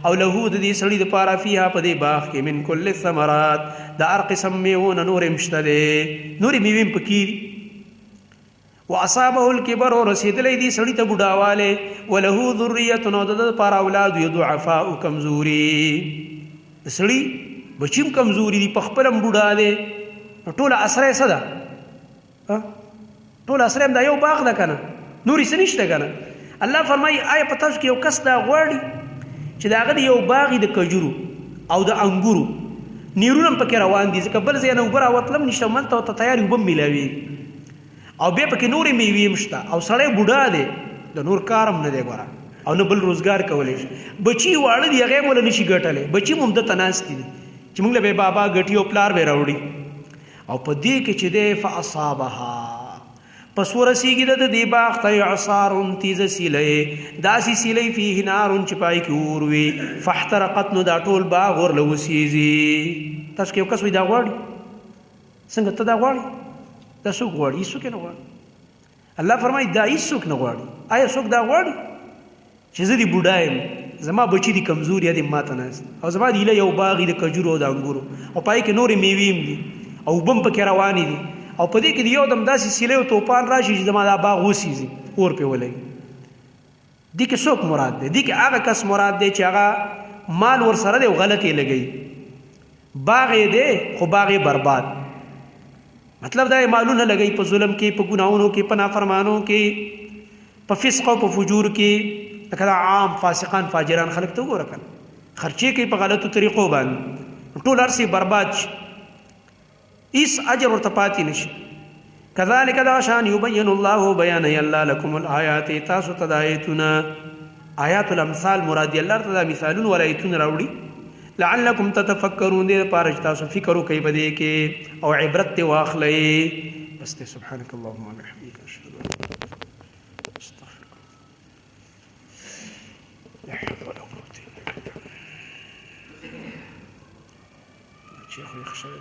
او له د دې سړي دپاره فیها په دې باغ کې من کل الثمرات د هر قسم میوو نه نورې هم شته دی، نورې میوې هم پکې دي. واصابه الکبر، رسیدلی دی سړی ته بوډاواله، وله ذریه، نو د لپاره اولاد یو ضعفاء کمزوري، سړی بچیم کمزوري دي، په خپل بوډا دی، ټول اسره څه ده؟ ټول اسره دا یو باغ ده کنه، نورې څه نشته کنه. الله فرمایي آیا په تاسو کې یو کس دا غواړي چې د هغه یو باغ د کجورو او د انګورو نیرونه پکې روان دي، ځکه بل ځای نه اوبه راوتلم نشته، ملته ورته تیارې اوبه میلاوي، او بیا پکې نورې میوې هم شته، او سړی بوډا دی، د نور کار هم نه دی ګوره، او نه بل روزګار کولی شي، بچي واړه دي، هغه هم له نشي ګټلی، بچي هم همدلته ناست دي چې موږ له به بابا ګټي او پلار به راوړي. او په دې کې چې دی فاصابها، پس ورسیږي د دې باغ ته اعصار تیزه سیلۍ، داسې سیلۍ فیه نار چې پای کې اور وي، فاحترقت، نو دا ټول باغ ورله وسیځي. تاسو کې یو کس وایي دا غواړي؟ څنګه ته دا غواړي؟ دا څوک غواړي؟ هیڅوک نه غواړي. الله فرمایي دا هیڅوک نه غواړي. آیا څوک دا غواړي چې زه دې بوډا یم، زما بچي دي کمزوري دي، ماته ناست، او زما د ایله یو باغ د کجورو او د انګورو، او پای کې نورې میوې هم دي، او اوبه هم پکې روانې دي، او په دې کې یو دم داسې سیلۍ او توپان راشي چې زما دا باغ وسیځي، اور پرې ولګي. دې کې څوک مراد دی؟ دې کې هغه کس مراد دی چې هغه مال ورسره دی او غلط یې لګوي، باغ یې دی خو باغ یې برباد، مطلب دا یې مالونه لګوي په ظلم کې، په ګناهونو کې، په نافرمانو کې، په فسق او په فجور کې. لکه دا عام فاسقان فاجران خلک ته وګوره کنه، خرچې کوي په غلطو طریقو باندې، ټول هر څه برباد شي، هیڅ اجر ورته پاتې نشي. کذالک دا شان یبین الله بیان الله لکم الآیات، تاسو ته د آیتونه، آیات الامثال مراد دی، الله ته دا مثالونه ولا آیتونه راوړي، لعلکم تتفکرون، دې لپاره چې تاسو فکر وکړئ په دې کې او عبرت ترې واخلئ. بس دی. سبحانك اللهم وبحمدك اشهد ان لا اله الا انت استغفرك. لا حول ولا قوة الا بالله. چې خو یې ښه.